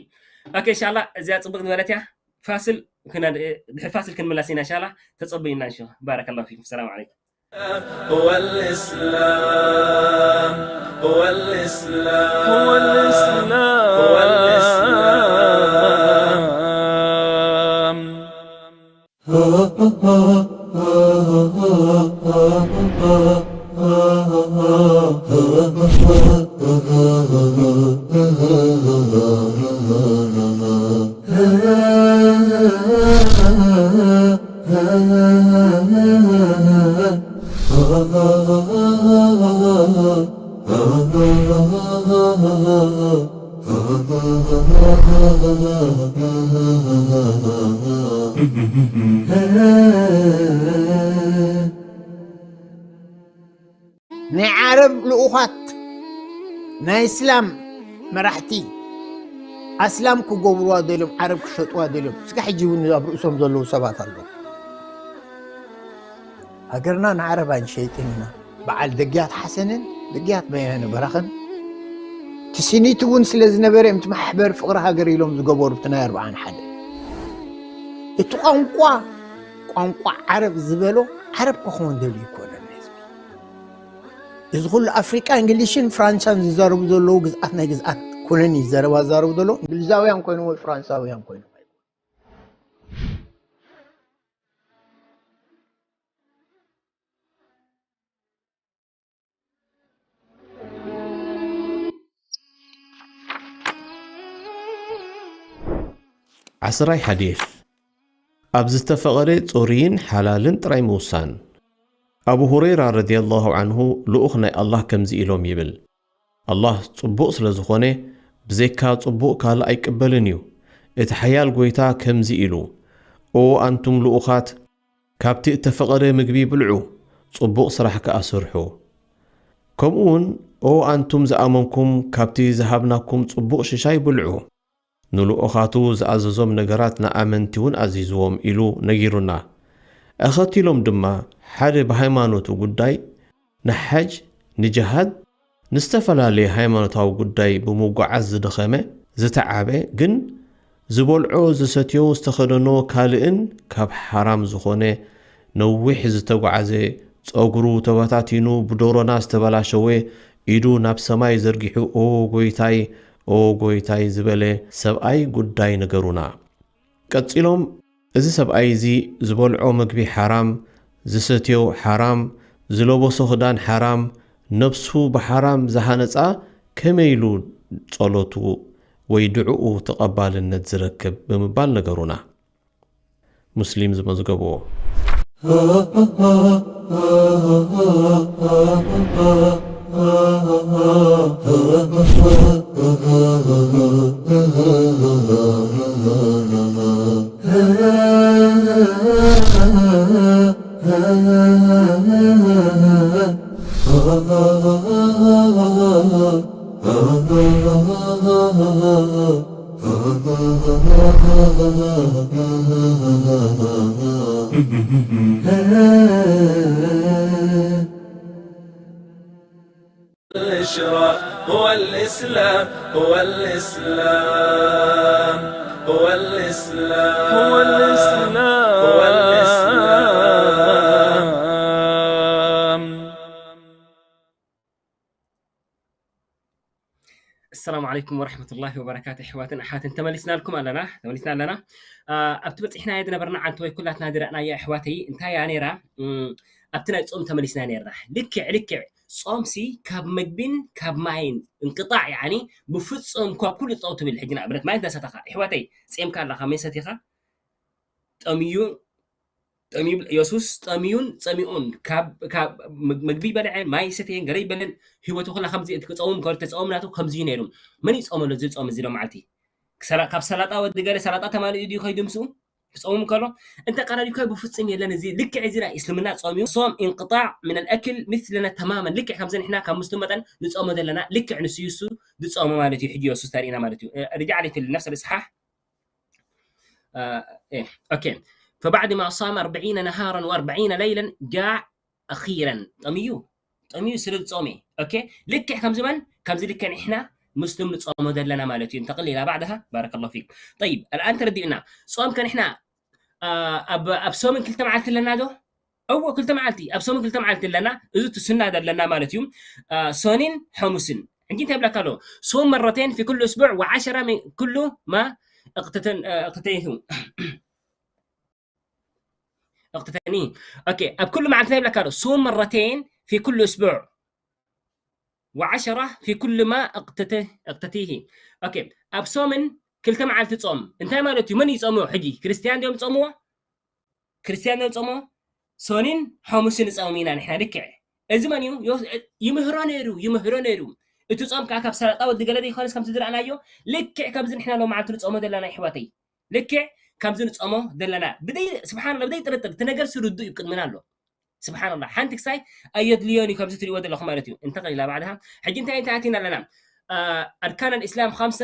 ኦኬ፣ ኢንሻላህ እዚኣ ጽቡቅ ዝበለት እያ። ፋስል ክነ- ድሕሪ ፋስል ክንምላስ ኢና ኢንሻላህ። ተጸበዩና ኢንሻላህ። ባረከላሁ ፊኩም። ሰላም ዓለይኩም። هو الإسلام، هو الإسلام، هو الإسلام، هو الإسلام. ናይ ዓረብ ልኡኻት ናይ እስላም መራሕቲ ኣስላም ክገብርዋ ደልዮም፣ ዓረብ ክሸጥዋ ደልዮም። እስከ ሕጂ እውን ኣብ ርእሶም ዘለዉ ሰባት ኣለዉ። ሃገርና ንዓረብ ኣይንሸይጥን ኢና። በዓል ደግያት ሓሰንን ደግያት በያነ በራኸን ትስኒት እውን ስለ ዝነበረ እዮም እቲ ማሕበር ፍቕሪ ሃገር ኢሎም ዝገበሩ እቲ ናይ ኣርብዓን ሓደ። እቲ ቋንቋ፣ ቋንቋ ዓረብ ዝበሎ ዓረብ ክኸውን ደልዩ ይኮነን ህዝቢ። እዚ ኩሉ ኣፍሪቃ እንግሊሽን ፍራንሳን ዝዛረቡ ዘለዉ ግዝኣት ናይ ግዝኣት ኮሎኒ ዘረባ ዝዛረቡ ዘለዉ እንግሊዛውያን ኮይኖም ወይ ፍራንሳውያን ኮይኖም ኣይኮኑን። ዓስራይ ሓዲስ፣ ኣብ ዝተፈቐደ ጽሩይን ሓላልን ጥራይ ምውሳን። ኣቡ ሁረይራ ረዲየላሁ ዓንሁ ልኡኽ ናይ ኣላህ ከምዚ ኢሎም ይብል፣ ኣላህ ጽቡቕ ስለ ዝኾነ ብዘይካ ጽቡቕ ካልእ ኣይቅበልን እዩ። እቲ ሓያል ጎይታ ከምዚ ኢሉ፣ ኦ ኣንቱም ልኡኻት፣ ካብቲ እተፈቐደ ምግቢ ብልዑ፣ ጽቡቕ ስራሕ ከኣ ስርሑ። ከምኡውን ኦ ኣንቱም ዝኣመንኩም፣ ካብቲ ዝሃብናኩም ጽቡቕ ሽሻይ ብልዑ። ንልኡኻቱ ዝኣዘዞም ነገራት ንኣመንቲ እውን ኣዚዝዎም ኢሉ ነጊሩና። ኣኸቲሎም ድማ ሓደ ብሃይማኖቱ ጉዳይ ንሓጅ፣ ንጅሃድ፣ ንዝተፈላለየ ሃይማኖታዊ ጉዳይ ብምጉዓዝ ዝደኸመ፣ ዝተዓበ፣ ግን ዝበልዖ፣ ዝሰትዮ፣ ዝተኸደኖ ካልእን ካብ ሓራም ዝኾነ ነዊሕ ዝተጓዓዘ፣ ጸጉሩ ተበታቲኑ ብዶሮና ዝተበላሸወ፣ ኢዱ ናብ ሰማይ ዘርጊሑ ኦ ጎይታይ፣ ኦ ጎይታይ ዝበለ ሰብኣይ ጉዳይ ንገሩና። ቀጺሎም፣ እዚ ሰብኣይ እዚ ዝበልዖ ምግቢ ሓራም፣ ዝሰትዮ ሓራም፣ ዝለበሶ ክዳን ሓራም፣ ነብሱ ብሓራም ዝሃነጻ ከመይ ኢሉ ጸሎቱ ወይ ድዕኡ ተቐባልነት ዝረክብ ብምባል ነገሩና። ሙስሊም ዝመዝገብዎ። الإشراق هو الإسلام، هو الإسلام، هو الإسلام، هو الإسلام، هو الإسلام. السلام عليكم ورحمة الله وبركاته. ኣሕዋትን ኣሓትን ተመሊስናልኩም ኣለና፣ ተመሊስና ኣለና። ኣ፣ ኣብቲ በጺሕናዮ ዝነበርና ዓንተወይ ኩላትና ዝረኣናያ ኣሕዋተይ እንታይ እያ ነይራ? እም፣ ኣብቲ ናይ ጾም ተመሊስና ነይርና። ልክዕ፣ ልክዕ። ጾምሲ ካብ መግቢን ካብ ማይን እንቅጣዕ፣ ያኒ ብፍጹም ካብ ኩሉ ጠው ትብል። ሕጂ ንኣብነት ማይ እንተሰተኻ፣ ኣሕዋተይ፣ ጼምካ ኣለኻ፣ ማይ ሰቲኻ፣ ጠምዩ፣ ጠምዩ፣ የሱስ ጠምዩን ጸሚኡን፣ ካብ፣ ካብ መግ-፣ መግቢ በልዐ፣ ማይ ሰተየን፣ ገለ ይበለን፣ ህይወቱ ኩላ ከምዚ፣ እቲ ክጸውም ከሎ፣ እቲ ጸውም ናቱ ከምዚ እዩ ነይሩ። መን ይጸመሉ እዚ ጾም እዚ ዶ መዓልቲ? ሰላ-፣ ካብ ሰላጣ ወዲ ገለ ሰላጣ ተማሊኡ ድዩ ከይዱ ምስኡ? ክጸውም ከሎ? እንተ ቀዳዲካ ብፍጹም የለን። እዚ ልክዕ እዚ ናይ እስልምና ጾም እዩ። ሶም ኢንቅጣዕ ምን ኣልኣክል ምስለና ተማመን። ልክዕ ከምዚ ንሕና ካብ ሙስሊም መጠን ንጾሞ ዘለና፣ ልክዕ ንሱ እዩ እሱ ዝጾሞ ማለት እዩ። ሕጂ የሱስ ተርእና ማለት እዩ። እ፣ ርጃዕ ለይ ፊል ነፍስ ኣልእስሓሕ። እ፣ እ፣ ኦኬ። فبعد ما صام أربعين نهارا وأربعين ليلا جاع أخيرا. ጠምዩ፣ ጠምዩ ስለ ዝጾመ። ኦኬ። ልክዕ ከምዚ መን? ከምዚ ልክዕ ንሕና ሙስሊም ንጾሞ ዘለና ማለት እዩ። እንተቕል ኢላ ባዕድሃ። ባረከላሁ ፊክ። ጠይብ፣ ኣልኣን ተረዲኡና። ጾም ከ ንሕና፣ ኣ፣ ኣብ፣ ኣብ ሶምን ክልተ መዓልቲ ኣለና ዶ? እዎ፣ ክልተ መዓልቲ። ኣብ ሶምን ክልተ መዓልቲ ኣለና። እዚ እቲ ሱና ዘለና ማለት እዩ። ኣ፣ ሶኒን ሐሙስን። ሕጂ እንታይ ይብለካ ኣሎ? صوم مرتين في كل أسبوع وعشرة من كل ما اقتتن-، እ፣ اقتتيه። اقتتنيه. ኦኬ፣ ኣብ ኩሉ መዓልቲ እንታይ ይብለካ ኣሎ? صوم مرتين في كل أسبوع وعشرة في كل ما اقتت-، اقتتيه. ኦኬ፣ ኣብ ሶምን ክልተ መዓልቲ ጾም። እንታይ ማለት እዩ? መን ይጾምዎ ሕጂ? ክርስትያን ድዮም ጾምዎ? ክርስትያን ድዮም ጾምዎ? ሶኒን ሐሙስን ንጾም ኢና ንሕና ልክዕ። እዚ መን እዩ? ዮ-፣ ይምህሮ ነይሩ፣ ይምህሮ ነይሩ። እቲ ጾም ከኣ ካብ ሰላጣ ወዲ ገለ ዘይኮነስ ከምቲ ዝረኣናዮ፣ ልክዕ ከምዚ ንሕና ሎም መዓልቲ ንጾሞ ዘለና ኣሕዋተይ። ልክዕ ከምዚ ንጾሞ ዘለና። ብደይ-፣ ስብሓንላ፣ ብደይ ጥርጥር፣ እቲ ነገር ሲ ርዱእ እዩ፣ ቅድምና ኣሎ። ስብሓንላ፣ ሓንቲ ክሳይ ኣየድልዮን እዩ ከምዚ ትሪእዎ ዘለኹም ማለት እዩ። እንተቐሊላ ባዕድሃ። ሕጂ እንታይ፣ እንታይ ኣቲና ኣለና? ኣ፣ ኣርካን ኣልእስላም ኸምሳ፣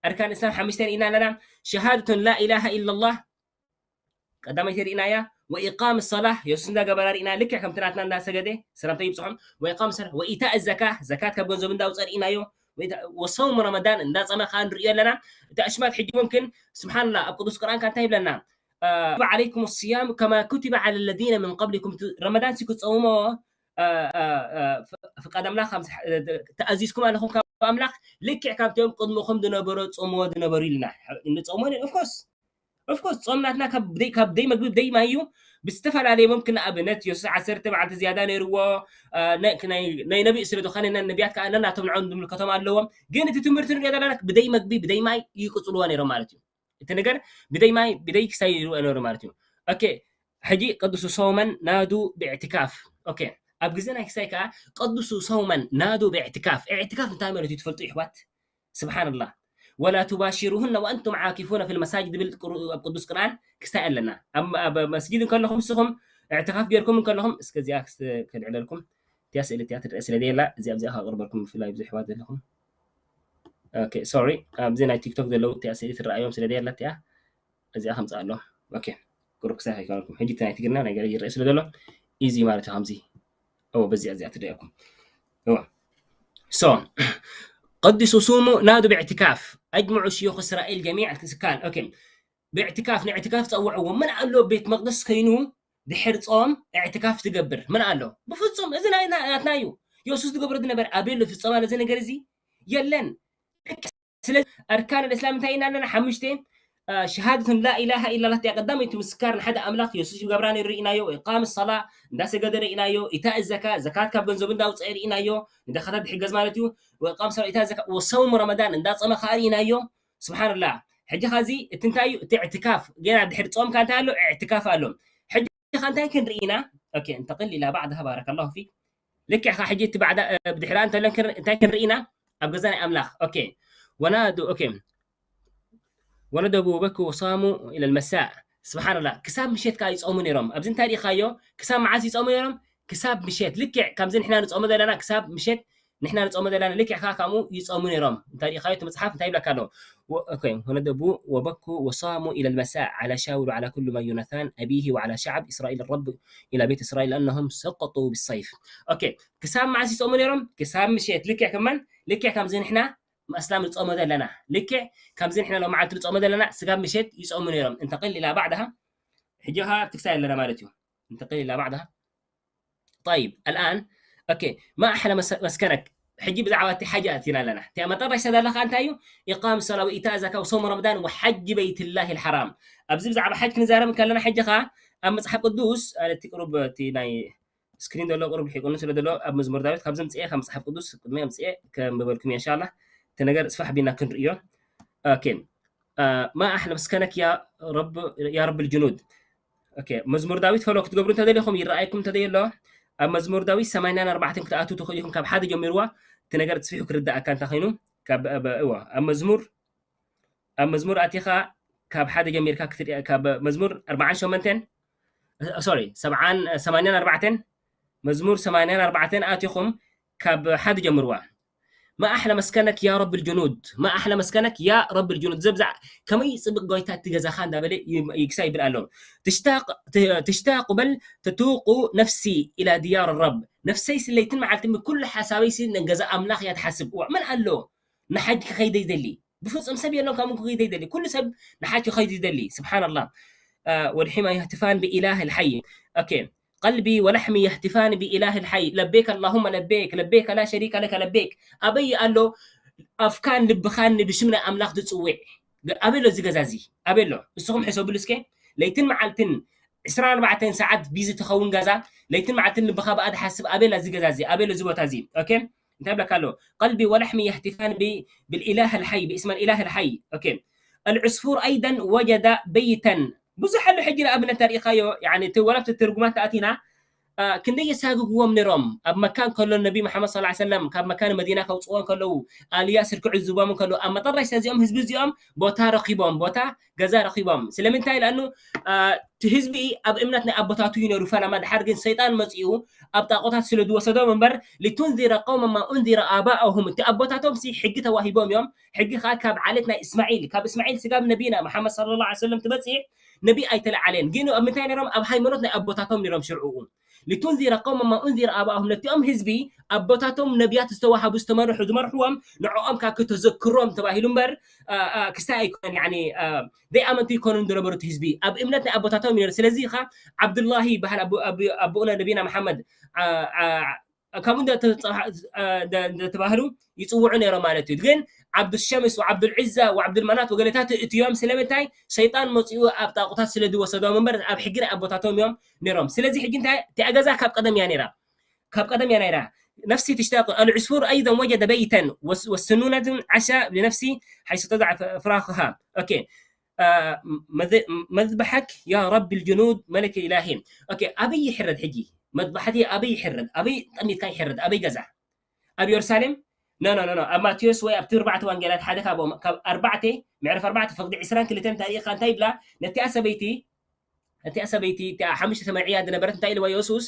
ኣርካን እስላም ሓሙሽተ ርኢና ኣለና። ሸሃደቱን ላ ኢላሃ ኢላላህ፣ ቀዳመይቲ ርኢናያ። ወኢቃም ሰላህ፣ የሱስ እንዳገበራ ርኢና፣ ልክዕ ከምቲ ናትና እንዳሰገደ፣ ሰላምታ ይብጽሖም። ወኢቃም ሰላህ፣ ወኢታእ ዘካ፣ ዘካት ካብ ገንዘቡ እንዳውጸ ርኢናዮ። ወኢታ-፣ ወሰውም ረመዳን፣ እንዳጸመ ከኣ ንርእዮ ኣለና። እቲ ኣሽማት ሕጂ ሙምክን፣ ስብሓንላ፣ ኣብ ቅዱስ ቁርኣን ከ እንታይ ይብለና? አ፣ ኩቲበ ዓለይኩም ስያም ከማ ኩቲበ ዓለ ለዚነ ምን ቀብሊኩም። እቲ ረመዳን ሲ ክትጸውሞ፣ አ፣ አ፣ አ፣ ፍ-፣ ፍቃድ ኣምላኽ ከም ዝሓ-፣ እ፣ ተኣዚዝኩም ኣለኹም ካብ ኣምላኽ፣ ልክዕ ካብቶም ቅድምኹም ዝነበሩ ጾምዎ ዝነበሩ ኢልና። ንጾምዎ፣ ኦፍኮርስ፣ ኦፍኮርስ፣ ጾም ናትና ካብ ደይ-፣ ካብ ደይ መግቢ ብደይ ማይ እዩ። ብዝተፈላለየ፣ ሙምክን ንኣብነት፣ የሱስ ዓሰርተ መዓልቲ ዝያዳ ነይርዎ፣ አ፣ ናይ፣ ናይ፣ ናይ ነቢይ ስለ ዝኾነ፣ ናይ ነቢያት ከኣ ነናቶም ንዕኦም ዝምልከቶም ኣለዎም። ግን እቲ ትምህርቲ ንሪኦ ዘለና ብደይ መግቢ ብደይ ማይ ይቅጽልዎ ነይሮም ማለት እዩ። እቲ ነገር ብደይ ማይ፣ ብደይ ክሳይ ይርአ ነይሩ ማለት እዩ። ኦኬ፣ ሕጂ ቀድሱ ሰውመን ናዱ ብእዕትካፍ። ኦኬ፣ ኣብ ግዜ ናይ ክሳይ ከኣ ቀድሱ ሰውመን ናዱ ብእዕትካፍ። እዕትካፍ እንታይ ማለት እዩ ትፈልጡ ይሕዋት? ስብሓንላህ። ወላ ቱባሽሩሁነ ወኣንቱም ዓኪፉነ ፊል መሳጅድ ዝብል ቅሩ-፣ ኣብ ቅዱስ ቁርኣን ክሳይ ኣለና። ኣብ፣ ኣብ መስጊድ እንከለኹም ንስኹም እዕትካፍ ጌርኩም እንከለኹም፣ እስከ እዚኣ ክስ-፣ ከልዕለልኩም። እቲኣ ስእሊ እቲኣ ትረአ ስለ ዘየላ፣ እዚኣ ኣብዚኣ ከቕርበልኩም ብፍላይ ብዙሕ ኣሕዋት ዘለኹም። ኦኬ፣ ሶሪ፣ ኣብዚ ናይ ቲክቶክ ዘለዉ እቲኣ ስእሊ ትረኣዮም ስለ ዘየላ እቲኣ፣ እዚኣ ከምፅኣሎም። ኦኬ፣ ቁሩብ ክሳይ ከይኮነልኩም። ሕጂ እቲ ናይ ትግርኛ ናይ ገለ ይረአ ስለ ዘሎ፣ ኢዚ ማለት እዩ። ከምዚ፣ እዎ፣ በዚኣ እዚኣ ትረኣየኩም። እዎ። ሶ፣ ቀድሱ ሱሙ ናዱ ብእዕትካፍ፣ ኣጅምዑ ሽዩኽ እስራኤል ጀሚዕ ስካን። ኦኬ፣ ብእዕትካፍ፣ ንእዕትካፍ ጸውዕዎ። መን ኣሎ ቤት መቕደስ ከይኑ ድሕሪ ጾም እዕትካፍ ትገብር? መን ኣሎ? ብፍጹም፣ እዚ ናይ፣ ናይ፣ ናትና እዩ። የሱስ ዝገብሮ ዝነበረ ኣበይ ኣሎ ፍጸም ኣሎ እዚ ነገር እዚ? የለን። ስለዚ ኣርካን ኣልእስላም እንታይ ኢና ኣለና? ሓሙሽተ፣ አ፣ ሸሃደቱን ላ ኢላሃ ኢላላህ እቲኣ ቀዳመይቲ ምስካር ንሓደ ኣምላኽ የሱስ ይገብራ ነይሩ ርኢናዮ። ወኢቃም ሰላ እንዳሰገደ ርኢናዮ። ኢታእ ዘካ፣ ዘካት ካብ ገንዘቡ እንዳውፀአ ርኢናዮ። ንደኻታት ዝሕገዝ ማለት እዩ። ወኢቃም ሰላ፣ ኢታእ ዘካ፣ ወሰውም ረመዳን እንዳፀመ ከዓ ርኢናዮ። ስብሓንላህ። ሕጂ ኻዚ እቲ እንታይ እዩ? እቲ እዕትካፍ። ገና ድሕሪ ጾምካ እንታይ ኣሎ? እዕትካፍ ኣሎ። ሕጂ ኻ እንታይ ክንርኢ ኢና? ኦኬ፣ እንተቅል ኢላ ባዕድሃ ባረከላሁ ፊክ። ልክዕ ኻ ሕጂ እቲ ባዕዳ፣ እ፣ ብድሕሪኣ እንተለን ክን-፣ እንታይ ክንርኢ ኢና? ኣብ ገዛ ናይ ኣምላኽ። ኦኬ። ወናዱ፣ ኦኬ። ወነደቡ ወበኩ ወሳሙ ኢለል መሳእ። ስብሓንላህ። ክሳብ ምሸት ከኣ ይጾሙ ነይሮም። ኣብዚ እንታይ ርኢኻዮ? ክሳብ መዓስ ይጾሙ ነይሮም? ክሳብ ምሸት። ልክዕ ከምዚ ንሕና ንጾሞ ዘለና ክሳብ ምሸት ንሕና ንጾሞ ዘለና ልክዕ ከኣ ከምኡ ይጾሙ ነይሮም። እንታይ ርኢኻዮ? እቲ መጽሓፍ እንታይ ይብለካ ኣሎ? ወ-፣ ኦኬ። ወነደቡ ወበኩ ወሳሙ ኢለል መሳእ ዓላ ሻውል ወዓላ ኩሉ መን ዮናታን ኣቢሂ ወዓላ ሸዓብ እስራኤል ረብ ኢላ ቤት እስራኤል ኣነሁም ሰቀጡ ብሰይፍ። ኦኬ። ክሳብ መዓስ ይጾሙ ነይሮም? ክሳብ ምሸት። ልክዕ ከማን፣ ልክዕ ከምዚ ንሕና ኣስላም ንጾሞ ዘለና። ልክዕ ከምዚ ንሕና ሎም መዓልቲ ንጾሞ ዘለና፣ ስጋብ ምሸት ይጾሙ ነይሮም። እንተቅል ኢላ ባዕድሃ፣ ሕጂ ኸዓ ኣብቲ ክሳይ ኣለና ማለት እዩ። እንተቅል ኢላ ባዕድሃ። طيب، الآن، أوكي، ما أحلى مس-، مسكنك؟ ሕጂ ብዛዕባ እቲ ሓጅ ኣእቲና ኣለና። እቲ መጠረሽታ ዘለካ እንታይ እዩ? ኢቃም ሰላ ወኢታእ ዘካ ወሶም ረመዳን ወሓጅ በይትላሂ ልሓራም። ኣብዚ ብዛዕባ ሓጅ ክንዛረብ ከለና፣ ሕጂ ኸዓ ኣብ መጽሓፍ ቅዱስ፣ ኣነ እቲ ቅሩብ፣ እቲ ናይ ስክሪን ዘሎ ቅሩብ ርሒቁኒ ስለ ዘሎ፣ ኣብ መዝሙር ዳዊት ካብዚ ምጽኤ፣ ካብ መጽሓፍ ቅዱስ ቅድሚ ምጽኤ ከንብበልኩም እየ፣ ኢንሻላህ። እቲ ነገር ስፋሕ ቢና ክንርእዮ። ኦኬ። ማ ኣሕለ መስከነክ ያ ረብ፣ ያ ረብ ልጅኑድ። ኦኬ፣ መዝሙር ዳዊት ፈሎ ክትገብሩ እንተደሊኹም፣ ይረኣየኩም እንተደየሎ፣ ኣብ መዝሙር ዳዊት ሰማንያን ኣርባዕተን ክትኣትዉ ትኽእሉ ኢኹም። ካብ ሓደ ጀሚርዋ፣ እቲ ነገር ጽፊሑ ክርዳእካ እንታይ ኮይኑ፣ ካብ፣ ኣብ፣ እዋ፣ ኣብ መዝሙር፣ ኣብ መዝሙር ኣቲኻ ካብ ሓደ ጀሚርካ ክትሪኣ፣ ካብ መዝሙር ኣርባዓን ሸሞንተን፣ ሶሪ፣ ሰብዓን፣ ሰማንያን ኣርባዕተን፣ መዝሙር ሰማንያን ኣርባዕተን ኣቲኹም ካብ ሓደ ጀምርዋ። ማ ኣሕለ መስከነክ ያ ረብ ልጅኑድ፣ ማ ኣሕለ መስከነክ ያ ረብ ልጅኑድ። ዘብዛዕ ከመይ ጽብቅ ጎይታ እቲ ገዛኻ እንዳበለ ይ-፣ ይግሳ ይብል ኣሎ። ትሽታቅ፣ ት-፣ ትሽታቁ በል ተቱቁ ነፍሲ ኢላ ድያር ረብ። ነፍሰይ ለይትን መዓልትን ብኩሉ ሓሳበይ ሲ ንገዛ ኣምላኽ እያ ትሓስብ። እዋ፣ መን ኣሎ ንሓጅ ክኸይደ ይደሊ? ብፍጹም ሰብ የለን ከምኡ ክኸይደ ይደሊ። ኩሉ ሰብ ንሓጅ ክኸይድ ይደሊ። ስብሓንላህ። አ፣ ወልሒማ የህትፋን ብኢላህ ልሓይ። ኦኬ። ቀልቢ ወላሕሚ የህትፋን ብኢላህ ልሓይ። ለቤክ ኣላሁመ ለቤክ፣ ለቤክ ላ ሸሪከ ለከ ለቤክ። ኣበይ ኣሎ ኣፍካን ልብኻን ብሽም ናይ ኣምላኽ ዝጽውዕ? ኣበይ ኣሎ እዚ ገዛ እዚ? ኣበይ ኣሎ? ንስኹም ሕሰብሉ እስከ። ለይትን መዓልትን ዕስራን ኣርባዕተን ሰዓት ቢዚ ትኸውን ገዛ፣ ለይትን መዓልትን ልብኻ ብኣ ዝሓስብ ኣበይ ኣሎ እዚ ገዛ እዚ? ኣበይ ኣሎ እዚ ቦታ እዚ? ኦኬ? እንታይ ይብለካ ኣሎ? ቀልቢ ወላሕሚ የህትፋን ብ-፣ ብልኢላህ ልሓይ፣ ብእስመ ልኢላህ ልሓይ። ኦኬ። ኣልዑስፉር ኣይደን ወጀዳ በይተን። ብዙሕ ኣሎ ሕጂ ንኣብነት ተሪኢኻዮ፣ ያኒ እቲ ወላ ኣብቲ ትርጉማት ኣቲና፣ አ፣ ክንደይ የሳግግዎም ነይሮም። ኣብ መካ እንከሎ ነቢ መሓመድ ሰለላሁ ዐለይሂ ወሰለም ካብ መካ ንመዲና ከውፅዎ እንከለዉ፣ ኣልያስ ርክዑ ዝቦም እንከለዉ፣ ኣብ መጠረሽታ እዚኦም ህዝቢ እዚኦም ቦታ ረኺቦም፣ ቦታ ገዛ ረኺቦም። ስለምንታይ? ለኣኑ፣ አ፣ እቲ ህዝቢ ኣብ እምነት ናይ ኣቦታቱ እዩ ነይሩ። ፈለማ ድሓር ግን ሰይጣን መፂኡ ኣብ ጣቆታት ስለ ዝወሰዶም እምበር፣ ሊቱንዚረ ቀውመ ማ ኡንዚረ ኣባኦሁም። እቲ ኣቦታቶም ሲ ሕጊ ተዋሂቦም እዮም። ሕጊ ከዓ ካብ ዓሌት ናይ እስማዒል፣ ካብ እስማዒል ስጋብ ነቢና መሓመድ ሰለላሁ ዐለይሂ ወሰለም ትበፅሕ ነቢ ኣይተለዓለን። ግን ኣብ ምንታይ ነይሮም? ኣብ ሃይማኖት ናይ ኣቦታቶም ነይሮም ሽርዕኡ። ሊቱንዚረ ቀውመ ማ ኡንዚረ ኣባኦሁም፣ ነቲኦም ህዝቢ ኣቦታቶም ነቢያት ዝተዋሃቡ፣ ዝተመርሑ፣ ዝመርሕዎም ንዕኦም ካብ ክተዘክሮም ተባሂሉ እምበር፣ አ፣ አ፣ ክስታይ ኣይኮነን፣ ያኒ፣ አ፣ ዘይኣመንቲ ይኮኑ ዝነበሩ እቲ ህዝቢ። ኣብ እምነት ናይ ኣቦታቶም ይነብሩ። ስለዚ ኸ ዓብዱላሂ ይበሃል ኣቦ-፣ ኣቦ-፣ ኣቦኡና ነቢና መሓመድ፣ አ፣ አ፣ ከምኡ እንደ ተጸውዓ-፣ አ፣ እንደ-፣ እንደ ተባህሉ ይጽውዑ ነይሮም ማለት እዩ። ግን ዓብዱሸምስ ወዓብዱልዕዛ ወዓብዱልመናት ወገለታት እትዮም። ስለምንታይ? ሰይጣን መጺኡ ኣብ ጣቁታት ስለ ዝወሰዶም እምበር ኣብ ሕጊ ናይ ኣቦታቶም እዮም ነይሮም። ስለዚ ሕጂ እንታይ? እቲኣ ገዛ ካብ ቀደም እያ ነይራ። ካብ ቀደም እያ ነይራ። ነፍሲ ትሽታቁ፣ ኣልዑስፉር ኣይደን ወጀደ በይተን ወስ-፣ ወስኑነትን ዓሻ ብነፍሲ ሓይሱ ተዛዕ ፍራኽሃ። ኦኬ። አ፣ መዝ-፣ መዝበሐክ ያ ረቢ ልጅኑድ መለክ ኢላሂ። ኦኬ፣ ኣበይ ይሕረድ ሕጂ? መዝበሐቲ ኣበይ ይሕረድ? ኣበይ ጠሚትካ ይሕረድ? ኣበይ ገዛ? ኣብ የሩሳሌም? ኖ፣ ኖ፣ ኖ፣ ኖ። ኣብ ማቴዎስ ወይ ኣብቲ ኣርባዕተ ወንጌላት ሓደ ካብኦም፣ ካብ ኣርባዕተ፣ ምዕራፍ ኣርባዕተ ፍቕዲ ዕስራን ክልተን እንታይ ኢኻ፣ እንታይ ይብላ? ነቲኣ ሰበይቲ፣ ነቲኣ ሰበይቲ፣ እቲኣ ሓሙሽተ ተመርዕያ ዝነበረት እንታይ ኢልዋ የሱስ?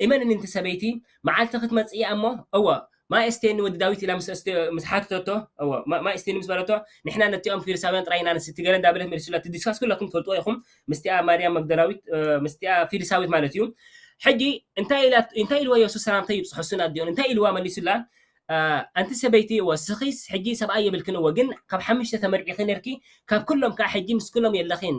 እመንኒ፣ እንቲ ሰበይቲ፣ መዓልቲ ክትመጽእ እያ እሞ፣ እወ፣ ማይ ኣስተየኒ ወዲ ዳዊት ኢላ ምስ ኣስተ-፣ ምስ ሓተተቶ፣ እወ፣ ማ-፣ ማይ ኣስተየኒ ምስ በለቶ፣ ንሕና ነቲኦም ፊሪሳውያን ጥራይ ኢና ንስቲ ገለ እንዳበለት መሊሱላ። እቲ ዲስካስ ኩላትኩም ትፈልጥዎ ኢኹም። ምስቲኣ ማርያም መግደላዊት፣ እ፣ ምስቲኣ ፊሪሳዊት ማለት እዩ። ሕጂ እንታይ ኢላ፣ እንታይ ኢልዋ የሱስ ሰላምታ ይብጽሖ እሱን ኣዲኦን? እንታይ ኢልዋ መሊሱላ? እ፣ ኣንቲ ሰበይቲ፣ እወ፣ ስኺስ ሕጂ ሰብኣይ የብልክን፣ እወ፣ ግን ካብ ሓሙሽተ ተመርዒኺ ነርኪ፣ ካብ ኩሎም ከኣ ሕጂ ምስ ኩሎም የለኺን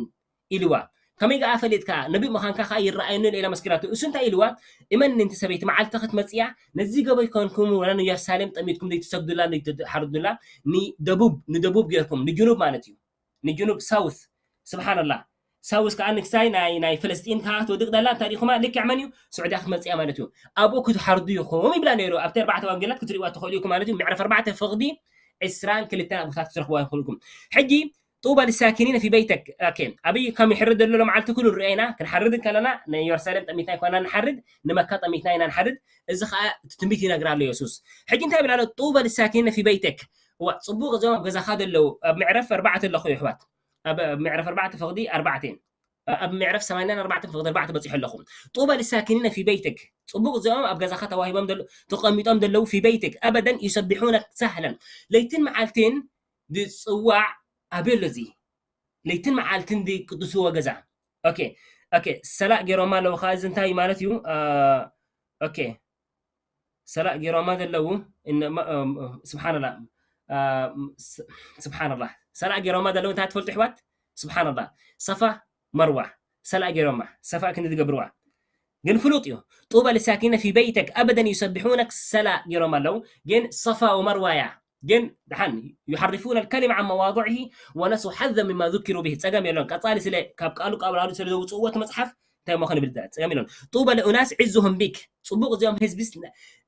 ኢልዋ። ከመይ ከኣ ፈሊጥካ? ነቢ ምዃንካ ከኣ ይረኣየኒ ኢላ መስኪራቶ። እሱ እንታይ ኢልዋ? እመኒ እንቲ ሰበይቲ፣ መዓልቲ ክትመጽእ እያ፣ ነዚ ገበይ ኮንኩም ወላ ንየሩሳሌም ጠሚትኩም ዘይትሰግዱላ፣ ዘይትሓርዱላ፣ ንደቡብ፣ ንደቡብ ጌርኩም፣ ንጅኑብ ማለት እዩ። ንጅኑብ፣ ሳውት። ስብሓንላህ። ሳውስ ከኣ ንክሳይ ናይ፣ ናይ ፍልስጢን ከኣ ክትወድቕ ደላ እንታይ ዲኹማ? ልክዕ መን እዩ? ስዑድያ ክትመጽእ እያ ማለት እዩ። ኣብኡ ክትሓርዱ ኢኹም ይብላ ነይሩ። ኣብቲ ኣርባዕተ ወንጌላት ክትሪእዋ ትኽእሉ ኢኹም ማለት እዩ። ምዕራፍ ኣርባዕተ ፍቕዲ ዕስራን ክልተን ኣብታት ክትረኽብዋ ይኽእሉ ኢኹም። ሕጂ ጡባ ልሳኪኒነ ፊ በይተክ። ኦኬ። ኣበይ ከም ይሕረድ ዘሎ መዓልቲ ኩሉ ንርእዮ ኢና። ክንሓርድ ከለና ናይ የሩሳሌም ጠሚትና ኣይኮና ንሓርድ፣ ንመካ ጠሚትና ኢና ንሓርድ። እዚ ኸኣ እቲ ትንቢት ይነግር ኣሎ የሱስ። ሕጂ እንታይ ይብል ኣሎ? ጡባ ልሳኪኒነ ፊ በይተክ። እዋ፣ ጽቡቕ እዞም ኣብ ገዛኻ ዘለዉ፣ ኣብ ምዕራፍ ኣርባዕተ ኣለኹ የሕዋት። ኣብ፣ ኣብ ምዕራፍ ኣርባዕተ ፍቕዲ ኣርባዕተ። ኣብ ምዕራፍ ሰማንያን ኣርባዕተን ፍቕዲ ኣርባዕተ በጺሑ ኣለኹ። ጡባ ልሳኪኒነ ፊ በይትክ። ጽቡቕ እዚኦም ኣብ ገዛኻ ተዋሂቦም ደለ-፣ ተቐሚጦም ደለዉ ፊ በይትክ። ኣበደን ዩሰቢሑነክ ሰህለን። ለይትን መዓልትን ዝጽዋዕ ኣበይ ኣሎ እዚ? ለይትን መዓልትን ዝቅድስዎ ገዛ። ኦኬ፣ ኦኬ፣ ሰላእ ገይሮማ ኣለዉ ኸኣ እዚ እንታይ እዩ ማለት እዩ? አ፣ ኦኬ፣ ሰላእ ገይሮማ ዘለዉ እነ-፣ ማ-፣ እም፣ ስብሓንላ፣ አ፣ ስ-፣ ስብሓንላ። ሰላእ ገይሮማ ዘለዉ እንታይ ትፈልጡ ኣሕዋት? ስብሓንላ። ሰፋ መርዋ። ሰላእ ገይሮማ። ሰፋ ክንዲ ዝገብርዋ። ግን ፍሉጥ እዩ። طوبى للساكنين في بيتك أبدا يسبحونك ሰላ ገይሮም ኣለዉ። ግን ሰፋ ወመርዋ እያ። ግን ደሓን يحرفون الكلم عن مواضعه ونسوا حظا مما ذكروا به። ጸገም የለን። ቀጻሊ ስለ ካብ ቃሉ ካብ ራዱ ስለ ዘውጽእዎ እቲ መጽሓፍ እንታይ ሞ ክንብል ዳ-፣ ጸገም የለን። طوبى لأناس عزهم بك። ጽቡቕ እዚኦም ህዝቢ ስ-፣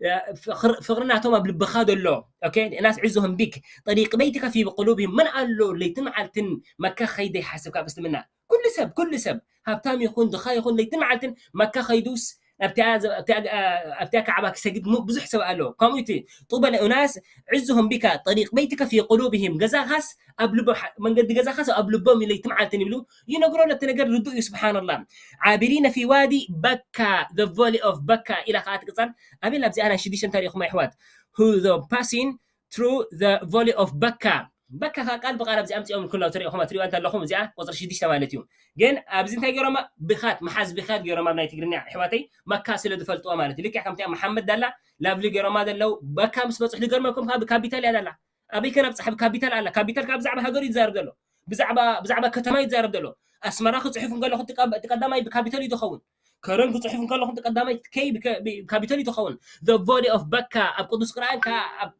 እ፣ ፍቕር-፣ ፍቕሪ ናቶም ኣብ ልብኻ ዘሎ። ኦኬ? لأناس عزهم بك. طريق بيتك في قلوبهم። መን ኣሎ ለይትን መዓልትን መካ ከይደ ይሓስብ ካብ እስልምና? ኩሉ ሰብ፣ ኩሉ ሰብ፣ ሃብታም ይኹን ድኻ ይኹን ለይትን መዓልትን መካ ከይዱስ ኣብቲኣ ዘ-፣ ኣብቲኣ፣ እ፣ ኣብቲኣ ካዕባ ክሰግድ ሙ-፣ ብዙሕ ሰብ ኣሎ። ከምኡ እቲ طوبى لأناس عزهم بك طريق بيتك في قلوبهم። ገዛኻስ ኣብ ልቦ-፣ ሐ-፣ መንገዲ ገዛኻስ ኣብ ልቦም እዩ ለይትን መዓልትን ይብሉ። ይነግሮ ነቲ ነገር ርዱእ እዩ። ስብሓንላህ። عابرين في وادي بكا، the valley of بكا ኢላ ከዓ ትቅጻል። ኣቤል ኣብዚኣ ናይ ሽዱሽተ እንታይ ርኢኹም ኣሕዋት? Who the passing through the valley of بكا. በካ ከዓ ቃል ብቃል ኣብዚ ኣምፂኦም ኩላ ትሪኢኹም ትሪእዋ እንተለኹም እዚኣ ቁፅሪ ሽዱሽተ ማለት እዩ። ግን ኣብዚ እንታይ ገይሮማ? ብኻት፣ መሓዝ ብኻት ገይሮማ ኣብ ናይ ትግርኛ ኣሕዋተይ፣ መካ ስለ ዝፈልጥዋ ማለት እዩ። ልክዕ ከምቲ ኣብ መሓመድ ዳላ ላቭሊ ገይሮማ ዘለው በካ ምስ በፅሑ ዝገርመኩም ከዓ ብካፒታል እያ ዳላ። ኣበይ ከ ናብ ፃሕቢ ካፒታል ኣላ? ካፒታል ከዓ ብዛዕባ ሃገሩ እዩ ዝዛረብ ዘሎ። ብዛዕባ፣ ብዛዕባ ከተማ እዩ ዝዛረብ ዘሎ። ኣስመራ ክፅሕፍ እንከለኹ እቲ ቀ-፣ እቲ ቀዳማይ ብካፒታል እዩ ዝኸውን። ከረን ክፅሕፍ እንከለኹ እቲ ቀዳማይ ከይ ብከ-፣ ብ-፣ ካፒታል እዩ ዝኸውን። The valley of በካ ኣብ ቅዱስ ቁርኣን ከዓ ኣብ፣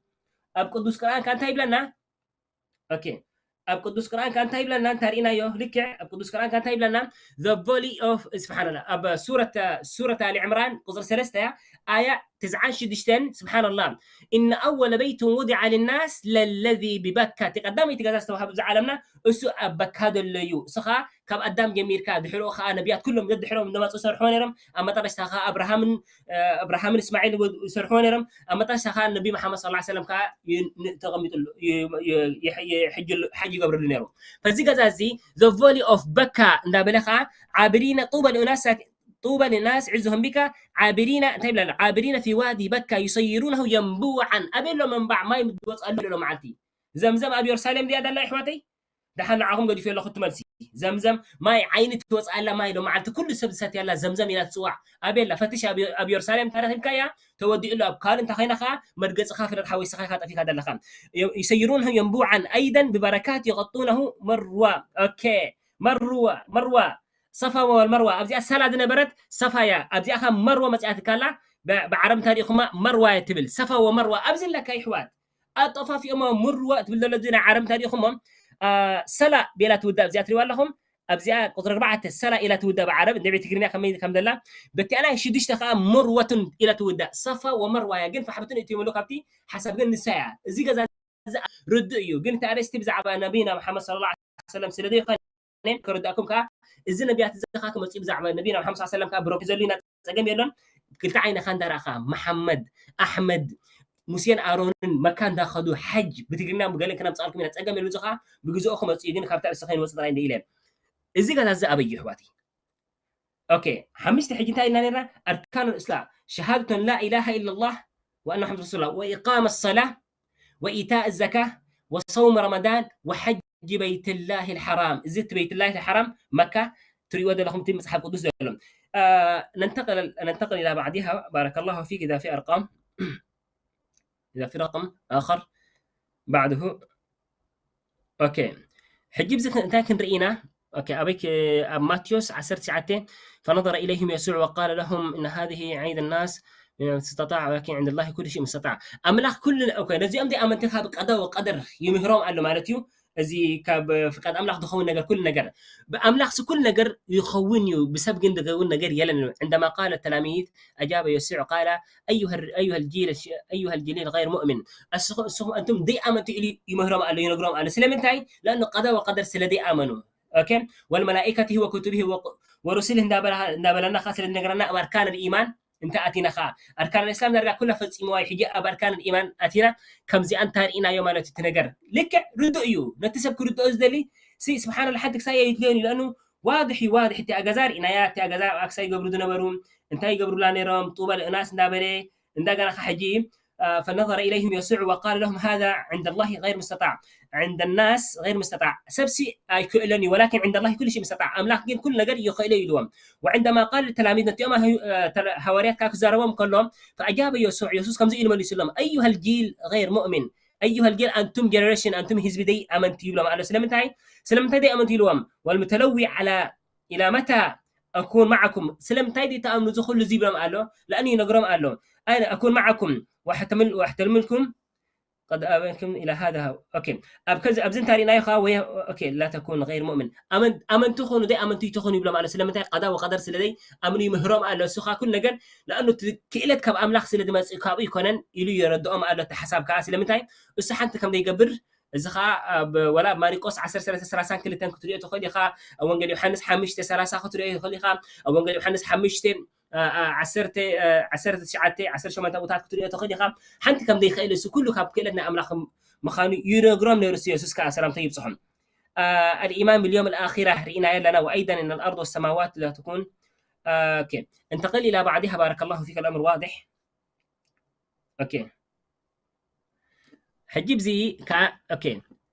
ኣብ ቅዱስ ቁርኣን ከዓ እንታይ ይብለና? ኦኬ። ኣብ ቅዱስ ቁርኣን ከዓ እንታይ ይብለና? እንታይ ርኢናዮ? ልክዕ ኣብ ቅዱስ ቁርኣን ከዓ እንታይ ይብለና? The valley of፣ ስብሓንላ፣ ኣብ ሱረት፣ ሱረት ኣሊ ዕምራን ቁፅሪ ሰለስተ እያ፣ ኣያ ትስዓን ሽዱሽተን፣ ስብሓንላ። إن أول بيت وضع للناس للذي ببكة። እቲ ቀዳመይቲ ገዛ ዝተዋህበ ኣብዚ ዓለምና እሱ ኣብ በካ ዘሎ እዩ። እሱ ኸዓ ካብ ኣዳም ጀሚርካ፣ ድሕሪኡ ኸዓ ነቢያት ኩሎም ደድሕሮም እናመፁ ይሰርሕዎ ነይሮም። ኣብ መጠረሽታ ኸዓ ኣብርሃምን፣ እ፣ ኣብርሃምን እስማዒል ወ-፣ ይሰርሕዎ ነይሮም። ኣብ መጠረሽታ ኸዓ ነቢ መሓመድ ሰለላሁ ዐለይሂ ወሰለም ኸዓ ይ-፣ ን-፣ ተቐሚጥሉ፣ ይ-፣ ይ-፣ ይ-፣ ይ-፣ ሕጅሉ-፣ ሓጅ ይገብርሉ ነይሩ። በዚ ገዛ እዚ፣ the valley of በካ እንዳበለ ኸዓ፣ ዓብሪነ ጡበ ልኡናስ ሳክ-፣ ጡበ ልናስ ዒዙሁም ቢካ ዓብሪና፣ እንታይ ይብላሉ? ዓብሪነ ፊ ዋዲ በካ ዩሰይሩነሁ የንቡዓን። ኣበይ ኣሎ መንባዕ ማይ ምድወፅ ኣሎ ኣሎ መዓልቲ? ዘምዘም ኣብ የሩሳሌም ድያ ዳላ ኣሕዋተይ? ደሓን ንዓኹም ገዲፈ ኣለኹ እቲ መልሲ። ዘምዘም ማይ ዓይኒ ትወፅኣላ ማይ ሎ መዓልቲ ኩሉ ሰብ ዝሰትያላ ዘምዘም ኢላ ትፅዋዕ። ኣበይ ኣላ? ፈትሽ ኣብ፣ ኣብ የሩሳሌም እንተ ረኺብካያ ተወዲኡ ኣሎ። ኣብ ካልእ እንተ ኸይና ኸዓ መርገፅኻ ፍለጥ ሓወይ ስኻ ኢኻ ጠፊእካ ዘለኻ። ዩ-፣ ዩሰይሩነሁ የንቡዓን ኣይደን ብበረካት የቐጡነሁ መርዋ። ኦኬ። መርዋ፣ መርዋ። ሰፋ ወል መርዋ። ኣብዚኣ ሰላ ዝነበረት ሰፋ እያ። ኣብዚኣ ኸዓ መርዋ መፅኣትካላ። ብ-፣ ብዓረብ እንታይ ርኢኹማ? መርዋ እያ ትብል። ሰፋ ወመርዋ። ኣብዚ ኣለካ ይሕዋት። ኣጠፋፊኦሞ ምርዋ ትብል ዘሎ እዚ ናይ ዓረብ እንታይ ርኢኹሞ? አ፣ ሰላ ቤላ ትውዳእ። ኣብዚኣ ትሪእዋ ኣለኹም? ኣብዚኣ ቁፅሪ ኣርባዕተ ሰላ ኢላ ትውዳእ ብዓረብ። እንደ ቤት ትግርኛ ከመይ ከም ዘላ። በቲኣ ናይ ሽዱሽተ ኸዓ ምርወቱን ኢላ ትውዳእ። ሰፋ ወመርዋ እያ። ግን ፋሕብትን እትይምሉ ካብቲ ሓሳብ ግን ንሳ እያ። እዚ ገዛ እዚ ርዱእ እዩ። ግን እቲ ኣርእስቲ ብዛዕባ ነቢና መሓመድ ሰለላሁ ዐለይሂ ወሰለም ስለ ዘይኮነ ከረዳእኩም ከኣ እዚ ነቢያት እዚ ከኣ ክመጽኡ ብዛዕባ ነቢና መሓመድ ሰለላሁ ዐለይሂ ወሰለም ከኣ ብረኪ ዘሎ ኢና ጸገም የሎን። ክልተ ዓይንኻ እንዳረኣኻ መሓመድ፣ ኣሕመድ፣ ሙሴን ኣሮንን መካ እንዳኸዱ ሓጅ ብትግርኛ ብገለን ከነምጽኣልኩም ኢና ጸገም የለን። እዚ ከኣ ብግዝኡ ክመጽኡ እዩ፣ ግን ካብቲ ኣርእስቲ ከይንወጽእ ጥራይ እንደ ኢለ። እዚ ገዛ እዚ ኣበይ እዩ ኣሕዋተይ? ኦኬ፣ ሓሙሽተ ሕጂ እንታይ ኢልና ነርና? ኣርካኑል እስላም፣ ሸሃደቱ ኣን ላ ኢላሃ ኢለላህ ወኣና ሙሓመድ ረሱሉላህ ወኢቃመ ሰላ ወኢታእ ዘካ ወሰውም ረመዳን ወሐጂ በይትላሂል ሓራም። እዚ እቲ በይትላሂል ሓራም መካ ትሪእዎ ዘለኹም እቲ መጽሓፍ ቅዱስ ዘሎ። አ፣ ነንተቅል፣ ነንተቅል ኢላ ባዕዲሃ። ባረከላሁ ፊክ። ኢዛ ፊ ኣርቃም፣ ኢዛ ፊ ረቅም ኣኸር ባዕድሁ ኦኬ። ሕጂ ብዚ ክ-፣ እንታይ ክንርኢ ኢና? ኦኬ፣ ኣበይ ክ-፣ ኣብ ማቴዎስ ዓሰርተ ትሽዓተ፣ فنظر إليهم يسوع وقال لهم إن هذه عيد الناس من استطاع ولكن عند الله كل شيء مستطاع። ኣምላኽ ኩሉ፣ ኦኬ፣ ነዚኦም ዚ ኣመንቲ ካብ ቀዳ ወቀደር ይምህሮም ኣሎ ማለት እዩ። እዚ ካብ ፍቃድ ኣምላኽ ዝኸውን ነገር፣ ኩሉ ነገር። ብኣምላኽሲ ኩሉ ነገር ይኸውን እዩ፣ ብሰብ ግን ዝኸውን ነገር የለን። عندما قال التلاميذ أجاب يسوع قال أيها ال-، أيها الجيل الش-، أيها الجيل الغير مؤمن። እስኹ-፣ እስኹም ኣንቱም ደይኣመንቲ ኢሉ ይምህሮም ኣሎ፣ ይነግሮም ኣሎ። ስለምንታይ? لأنه قضاء وقدر ስለ ደይኣመኑ። ኦኬ? والملائكة وكتبه وق-، ورسله እንዳበላ-፣ እንዳበለና ኸዓ ስለ ዝነግረና ኣብ ኣርካን الإيمان እንተ ኣቲና ኸዓ ኣርካን الإسلام ዳርጋ ኩላ ፈጺምዋ እዩ። ሕጂ ኣብ ኣርካን الإيمان ኣቲና ከምዚኣ እንተ ርኢናዮ ማለት እዩ እቲ ነገር። ልክዕ ርዱእ እዩ። ነቲ ሰብ ክርድኦ ዝደሊ ሲ ስብሓንላ ሓንቲ ክሳይ ኣይድልዮን እዩ። لأنه واضح እዩ፣ واضح። እቲኣ ገዛ ርኢናያ፣ እቲኣ ገዛ ኣብ ኣክሳይ ይገብሩ ዝነበሩ፣ እንታይ ይገብሩላ ነይሮም? ጡበ ልእናስ እንዳበለ እንደገና ኸዓ ሕጂ፣ አ፣ فنظر إليهم يسوع وقال لهم هذا عند الله غير مستطاع عند الناس غير مستطاع። ሰብሲ ኣይክእለን እዩ፣ ولكن عند الله كل شيء مستطاع። ኣምላኽ ግን ኩሉ ነገር ይኽእሎ እዩ ኢልዎም። وعندما قال للتلاميذ ነቲኦም ሃ-፣ አ፣ ተለ-፣ ሃዋርያት ከዓ ክዛረቦም ከሎም فأجاب يسوع የሱስ ከምዚ ኢሉ መሊሱሎም أيها الجيل غير مؤمن أيها الجيل ኣንቱም ጀነሬሽን ኣንቱም ህዝቢ ደይ ኣመንቲ ይብሎም ኣሎ። ስለምንታይ? ስለምንታይ ደይ ኣመንቲ ይብልዎም? والمتلوي على إلى متى أكون معكم. ስለምንታይ ድዩ ትኣምኑ እዚ ኩሉ እዚ ይብሎም ኣሎ? ለኣኑ ይነግሮም ኣሎ። أنا أكون معكم وأحتمل-، وأحتملكم قد أبيكم إلى هذا. ኦኬ። ኣብ ከዚ፣ ኣብዚ እንታይ ርኢናዮ ኸዓ ወይ፣ ኦኬ፣ لا تكون غير مؤمن. ኣመን-፣ ኣመንቲ ኹኑ፣ ደይ ኣመንቲ ይትኹኑ ይብሎም ኣሎ። ስለምንታይ? ቀዳ ወቀደር ስለ ደይ ኣምኑ ይምህሮም ኣሎ። እሱ ኸዓ ኩሉ ነገር፣ ለኣኑ እቲ ክእለት ካብ ኣምላኽ ስለ ዝመጽእ ካብኡ ይኮነን ኢሉ የረድኦም ኣሎ። እቲ ሓሳብ ከኣ ስለምንታይ? እሱ ሓንቲ ከም ዘይገብር፣ እዚ ኸኣ ኣብ፣ ወላ ኣብ ማሪቆስ ዓሰርተ ሰለስተ ሰላሳን ክልተን ክትሪኦ ትኽእል ኢኻ። ኣብ ወንጌል ዮሃንስ ሓሙሽተ ሰላሳ ክትሪኦ ትኽእል ኢኻ። ኣብ ወንጌል ዮሃንስ ሓሙሽተ፣ አ፣ አ፣ ዓሰርተ፣ አ፣ ዓሰርተ ትሽዓተ፣ ዓሰርተ ሸሞንተ ቦታት ክትሪኦ ትኽእል ኢኻ። ሓንቲ ከም ዘይክእል እሱ ኩሉ ካብ ክእለት ናይ ኣምላኽ ምዃኑ ይነግሮም ነይሩ እሱ የሱስ ከኣ ሰላምታ ይብጽሖም። አ፣ الإيمان باليوم الآخرة ርኢናዮ ኣለና። وأيضًا إن الأرض والسماوات لا تكون، አ፣ ኦኬ። انتقل إلى بعضها، بارك الله فيك، الأمر واضح. ኦኬ። ሕጂ ብዚ ከኣ፣ ኦኬ፣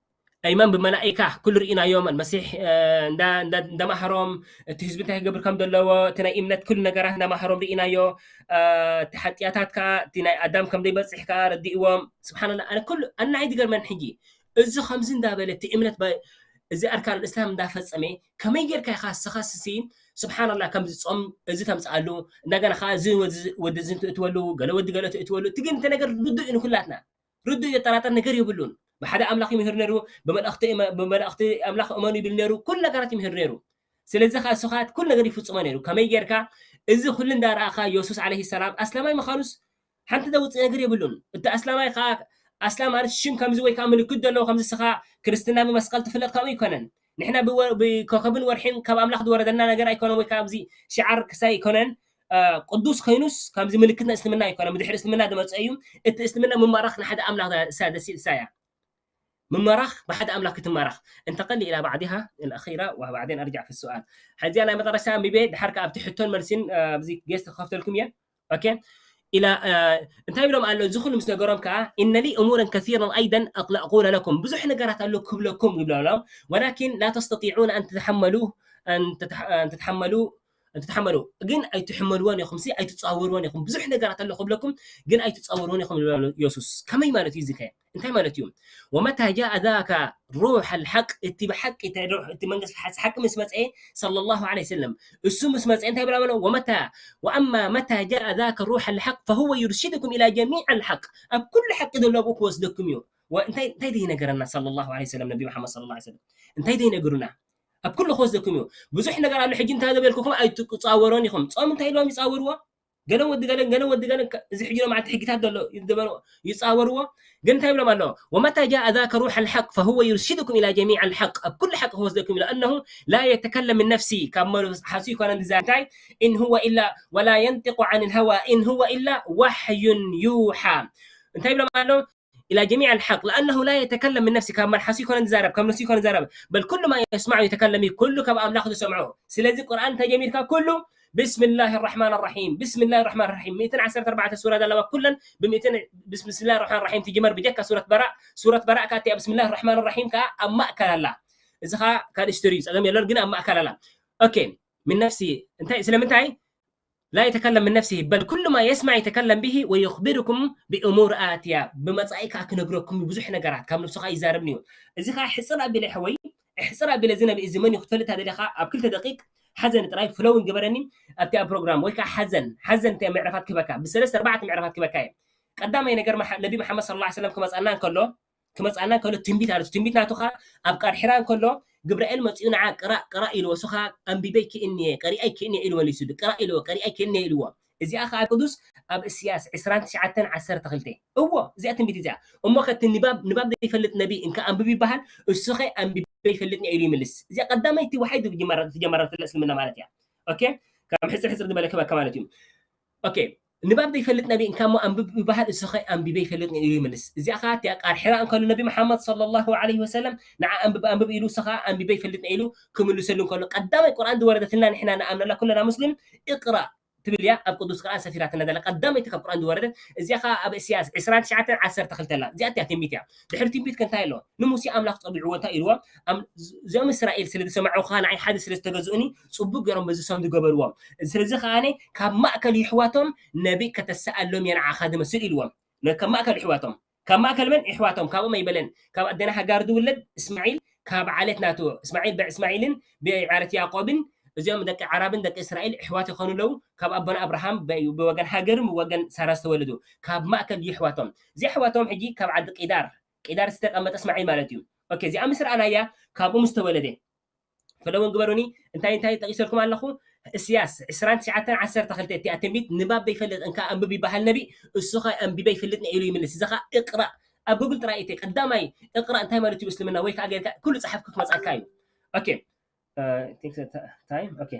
ኣይማን ብመላኢካ ኩሉ ርኢናዮም፣ መሲሕ፣ እ፣ እንዳ-፣ እንዳ-፣ እንዳመሃሮም፣ እቲ ህዝቢ እንታይ ክገብር ከም ዘለዎ፣ እቲ ናይ እምነት ኩሉ ነገራት እንዳመሃሮም ርኢናዮ። እ፣ እቲ ሓጢኣታት ከኣ፣ እቲ ናይ ኣዳም ከም ዘይበጽሕ ከኣ ረዲእዎም። ስብሓንላ፣ ኣነ ኩሉ፣ ኣነ ንዓይ ዝገርመን ሕጂ፣ እዚ ከምዚ እንዳበለ፣ እቲ እምነት በ-፣ እዚ ኣርካን እስላም እንዳፈጸመ፣ ከመይ ጌርካ ኢኻ እስኻ ስሲ፣ ስብሓንላ፣ ከምዚ ጾም እዚ ተምጽኣሉ፣ እንደገና ከኣ እዚ ወዲ፣ ወዲ እዚ ትእትወሉ፣ ገለ ወዲ ገለ ትእትወሉ፣ እቲ ግን እቲ ነገር ርዱእ እዩ ንኩላትና። ርዱእ ዘጠራጥር ነገር የብሉን። ብሓደ ኣምላኽ ይምህር ነይሩ፣ ብመልእኽቲ፣ ብመልእኽቲ ኣምላኽ እመኑ ይብል ነይሩ፣ ኩሉ ነገራት ይምህር ነይሩ። ስለዚ ከኣ እሱ ከኣ ኩሉ ነገር ይፍጽሞ ነይሩ። ከመይ ጌርካ እዚ ኩሉ እንዳረኣኻ የሱስ ዓለይሂ ሰላም ኣስላማይ ምዃኑስ ሓንቲ ዘውጽእ ነገር የብሉን። እቲ ኣስላማይ ከኣ፣ ኣስላም ማለት ሽም ከምዚ ወይ ከኣ ምልክት ዘለዎ፣ ከምዚ እስኻ ክርስትና ብመስቀል ትፍለጥ ከምኡ ኣይኮነን። ንሕና ብወ-፣ ብኮኸብን ወርሒን ካብ ኣምላኽ ዝወረደና ነገር ኣይኮነን፣ ወይ ከኣ ኣብዚ ሽዓር ክሳይ ኣይኮነን። እ፣ ቅዱስ ኮይኑስ ከምዚ ምልክት ናይ እስልምና ኣይኮነን፣ ብድሕሪ እስልምና ዝመጸ እዩ። እቲ እስልምና ምማራኽ ንሓደ ኣምላኽ እሳ፣ ደስ ኢልሳ እያ። ምማራኽ ብሓደ ኣምላኽ ክትማራኽ። انتقل إلى بعضها الأخيرة وبعدين أرجع في السؤال. ሕዚ ናይ መጨረሻ ኣንቢበ፣ ድሓር ከኣ ኣብቲ ሕቶን መልሲን፣ እ፣ ኣብዚ ጌስት ክኸፍተልኩም እየ። ኦኬ። ኢላ፣ እ፣ እንታይ ኢሎም ኣሎ? እዚ ኩሉ ምስ ነገሮም ከኣ፣ إن لي أمورا كثيرا أيضا أقول لكم። ብዙሕ ነገራት ኣሎ ክብለኩም ይብሎም ኣሎ። ولكن لا تستطيعون أن تتحملوه، أن تتح-، أن تتحملوا، أن تتحملوا። ግን ኣይትሕመልዎን ኢኹም፣ ሲ ኣይትጻወርዎን ኢኹም። ብዙሕ ነገራት ኣሎ ክብለኩም፣ ግን ኣይትጻወርዎን ኢኹም ይብሎም ኣሎ የሱስ። ከመይ ማለት እዩ እዚ ከ? እንታይ ማለት እዩ? ومتى جاء ذاك روح الحق፣ እቲ ብሓቂ፣ እቲ ሩሕ፣ እቲ መንግስቲ ሓቂ ምስ መጸ፣ صلى الله عليه وسلم፣ እሱ ምስ መጸ እንታይ ብላ በሎ? ومتى، وأما متى جاء ذاك روح الحق فهو يرشدكم إلى جميع الحق። ኣብ ኩሉ ሓቂ ዘሎ ኣብኡ ክወስደኩም እዩ። ወ-፣ እንታይ፣ እንታይ ደይ ነገረና صلى الله عليه وسلم፣ ነቢ መሓመድ صلى الله عليه وسلم እንታይ ደይ ነገሩና? ኣብ ኩሉ ክወስደኩም እዩ። ብዙሕ ነገር ኣሎ። ሕጂ እንታይ ዘበልኩኹም ኣይትጻወሮን ኢኹም። ጾም እንታይ ኢሎም ይጻወርዎ? ገለ ወዲ ገለ፣ ገለ ወዲ ገለ፣ ከ-፣ እዚ ሕጂ ሎማዓንቲ ሕጊታት ዘሎ ይደበሩ፣ ይጻወርዎ። ግን እንታይ ይብሎም ኣሎ? ومتى جاء ذاك روح الحق فهو يرشدكم إلى جميع الحق። ኣብ ኩሉ ሓቂ ክወስደኩም ኢሉ። أنه لا يتكلم من نفسه، ካብ መ-፣ ሓሱ ይኮነን ዝዛረብ። እንታይ? إن هو إلا، ولا ينطق عن الهوى إن هو إلا وحي يوحى። እንታይ ይብሎም ኣሎ? إلى جميع الحق لأنه لا يتكلم من نفسه، ካብ መልሓሱ ይኮነን ዝዛረብ፣ ካብ ነፍሱ ይኮነን ዝዛረብ። بل كل ما يسمع يتكلم به، ኩሉ ካብ ኣምላኽ ዝሰምዖ። ስለዚ ቁርኣን እንተጀሚርካ ኩሉ بسم الله الرحمن الرحيم، بسم الله الرحمن الرحيم። ሚእትን ዓሰርተ ኣርባዕተ ሱራ ዘለዋ ኩለን ብሚእትን ብስም-፣ بسم الله الرحمن الرحيم ትጅመር፣ ብጀካ ሱረት በራእ። ሱረት በራእ ከኣ እቲኣ بسم الله الرحمن الرحيم ከኣ ኣብ ማእከል ኣላ። እዚ ከኣ ካልእ ስተሪ እዩ፣ ጸገም የለን፣ ግን ኣብ ማእከል ኣላ። ኦኬ፣ من نفسه። እንታይ፣ ስለምንታይ? لا يتكلم من نفسه بل كل ما يسمع يتكلم به ويخبركم بأمور آتية። ብመጻኢ ከኣ ክነግረኩም ብዙሕ ነገራት ካብ ነፍሱ ከኣ ይዛረብን እዩ። እዚ ከኣ ሕጽር ኣቢለ ሕወይ፣ ሕጽር ኣቢለ እዚ ነቢ እዚ መን እዩ ክትፈልጥ ደሊኻ ኣብ ክልተ ደቂቅ ሓዘን ጥራይ ፍሎውን ግበረኒ ኣብቲ ኣብ ፕሮግራም ወይ ከኣ ሓዘን፣ ሓዘን እንታይ ምዕራፋት ክህበካ፣ ብሰለስተ ኣርባዕተ ምዕራፋት ክህበካ እየ። ቀዳማይ ነገር መሓ-፣ ነቢ መሓመድ صلى الله عليه وسلم ክመጻና እንከሎ፣ ክመጻና እንከሎ ትንቢት ኣሎ። ትንቢት ናቱ ከኣ ኣብ ቃል ሒራ እንከሎ ግብርኤል መጺኡ ንዓ ቅራእ፣ ቅራእ ኢልዎ። እሱ ከኣ ኣንቢበ ይክእን እየ፣ ቀሪኣ ይክእን እየ ኢሉ መሊሱ። ቅራእ ኢልዎ፣ ቀሪኣ ይክእን እየ ኢልዎ። እዚኣ ከኣ ቅዱስ ኣብ እስያስ ዕስራን ትሽዓተን ዓሰርተ ክልተ። እዎ፣ እዚኣ ትንቢት እዚኣ። እሞ ከቲ ንባብ፣ ንባብ ዘይፈልጥ ነቢ እንካ ኣንብብ ይበሃል፣ እሱ ኸ ኣንቢበ ይፈልጥ እየ ኢሉ ይምልስ። እዚኣ ቀዳመይቲ ወሓይ ዝጀመረ-፣ ዝጀመረትላ እስልምና ማለት እያ። ኦኬ? ከም ሕጽር ሕጽር ዝበለ ክበካ ማለት እዩ። ኦኬ፣ ንባብ ዘይፈልጥ ነቢ እንካ እሞ ኣንብብ ይበሃል፣ እሱ ኸ ኣንቢበ ይፈልጥ እየ ኢሉ ይምልስ። እዚኣ ኸኣ እቲኣ ቃል ሒራ እንከሎ ነቢ መሓመድ صلى الله عليه وسلم ንዓ ኣንብብ፣ ኣንብብ ኢሉ፣ እሱ ኸኣ ኣንቢበ ይፈልጥ እየ ኢሉ ክምልሰሉ እንከሎ፣ ቀዳማይ ቁርኣን ዝወረደትና ንሕና ንኣምነላ ኩልና ሙስሊም፣ اقرأ ትብል እያ፣ ኣብ ቅዱስ ቁርኣን ሰፊራትና ዘላ ቀዳመይቲ ካብ ቁርኣን ዝወረደት። እዚኣ ኸኣ ኣብ እስያስ ዕስራን ትሽዓተን ዓሰርተ ክልተ ኣላ። እዚኣ እቲኣ ትንቢት እያ። ድሕሪ ትንቢት ከ እንታይ ኣሎ? ንሙሴ ኣምላኽ ጸዊዕዎ እንታይ ኢልዎ? ኣም-፣ እዚኦም እስራኤል ስለ ዝሰማዑኻ ንዓይ ሓደ ስለ ዝተገዝኡኒ ጽቡቅ ገይሮም በዚ ሰም ዝገበርዎም። ስለዚ ከኣ ካብ ማእከል የሕዋቶም ነቢ ከተሰኣሎም እየ ንዓኻ ዝመስል ኢልዎም። ነ-፣ ካብ ማእከል የሕዋቶም። ካብ ማእከል መን? የሕዋቶም። ካብኦም ኣይበለን። ካብ ኣደና ሃጋር ዝውለድ እስማዒል፣ ካብ ዓለት ናቱ እስማዒል ብዕስማዒልን ብዓለት ያዕቆብን እዚኦም ደቂ ዓራብን ደቂ እስራኤል ኣሕዋት ይኾኑ ኣለዉ። ካብ ኣቦና ኣብርሃም በዩ ብወገን ሃገርን ብወገን ሳራ ዝተወለዱ ካብ ማእከል እዩ ኣሕዋቶም። እዚ ኣሕዋቶም ሕጂ ካብ ዓዲ ቂዳር፣ ቂዳር ዝተቐመጠ እስማዒል ማለት እዩ። ኦኬ፣ እዚኣ ምስ ረኣናያ ካብኡ ምስ ተወለደ ፈለውን ግበሩኒ። እንታይ እንታይ ጠቂሰልኩም ኣለኹ? እስያስ ዕስራን ትሽዓተን ዓሰርተ ክልተ እቲኣ ትንቢት ንባብ ዘይፈልጥ እንካ ኣንብብ ይበሃል ነቢ። እሱ ኸ ኣንቢበ ይፈልጥ ኢሉ ይምልስ። እዚ ኸ እቅራ ኣብ ጉግል ጥራይ እተ ቀዳማይ እቅራ እንታይ ማለት እዩ እስልምና ወይ ከዓ ጌርካ ኩሉ ጸሓፍኩ ክመጻካ እዩ። ኦኬ፣ ታይም ኦኬ፣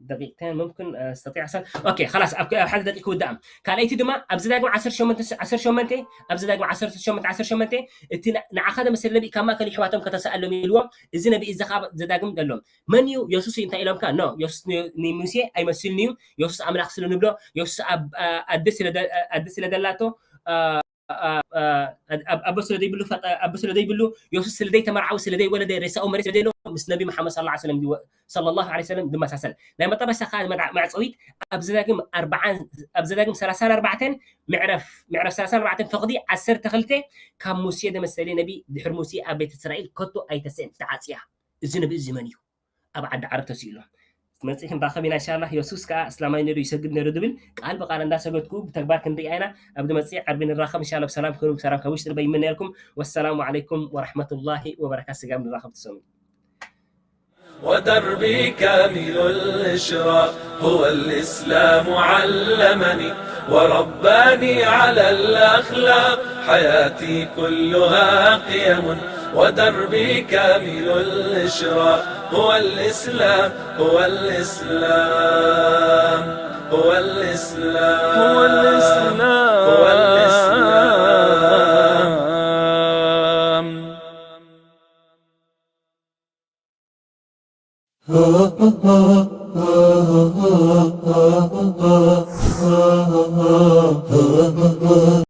ደቂቅተን ሙምክን ስተጢዕ ሰን ኦኬ፣ ላስ ኣብ ሓደ ደቂቅ ክውዳእ። ካልኣይቲ ድማ ኣብ ዘዳግም ዓሰርተ ሸሞንተ ዓሰርተ ሸሞንተ፣ ኣብ ዘዳግም ዓሰርተ ሸሞንተ ዓሰርተ ሸሞንተ እቲ ንዓኻ ተመሰለ ነቢ ካብ ማእከል ይሕዋቶም ከተሰኣሎም ኢልዎም። እዚ ነቢ እዚ ካብ ዘዳግም ደሎም መን እዩ? የሱስ እዩ። እንታይ ኢሎምካ? ኖ፣ የሱስ ን- ንሙሴ ኣይመስልን እዩ። የሱስ ኣምላኽ ስለ ንብሎ፣ የሱስ ኣብ- ኣ- ኣደ ስለ ደ- ኣደ ስለ ደላቶ ኣ- ኣ- ኣ- ኣብ- ኣቦ ስለ ዘይብሉ ፈጠ- ኣቦ ስለ ዘይብሉ፣ የሱስ ስለ ዘይተመርዓው ስለ ዘይወለደ፣ ሬሳኡ መሬት ስለ ዘይሎ ምስ ነቢ መሓመድ ሰለላሁ ዐለይሂ ወሰለም ይወ- ሰለላሁ ዐለይሂ ወሰለም ዝመሳሰል። ናይ መጠረሻ ከዓ መድዓ- መዕፀዊት ኣብ ዘዳግም ኣርባዓን ኣብ ዘዳግም ሰላሳን ኣርባዕተን ምዕረፍ ምዕረፍ ሰላሳን ኣርባዕተን ፈቕዲ ዓሰርተ ክልተ ካብ ሙሴ ደመሰለ ነቢ ድሕሪ ሙሴ ኣብ ቤት እስራኤል ከቶ ኣይተስእን ተዓፅያ። እዚ ነቢ እዚ መን እዩ? ኣብ ዓዲ ዓረብ ተስኢሉ መፅእ ክንራኸብ ኢና። እንሻላ የሱስ ከዓ እስላማይ ነይሩ ይሰግድ ነይሩ ዝብል ቃል ብቃል እንዳሰገድኩ ብተግባር ክንሪኣ ኢና። ኣብ ዝመፅእ ዓርቢ ንራኸብ እንሻላ። ብሰላም ክኑ ብሰላም ካብ ውሽጢ ልበይ ይምነየልኩም። ወሰላሙ ዓለይኩም ወረሕመቱላሂ ወበረካቱ። ስጋብ ንራኸብ ትሰሙ ودرب كامل الإشراق هو الإسلام علمني ورباني على الأخلاق حياتي كلها قيم ودربي كامل الإشراق هو الإسلام هو الإسلام هو الإسلام هو الإسلام هو الإسلام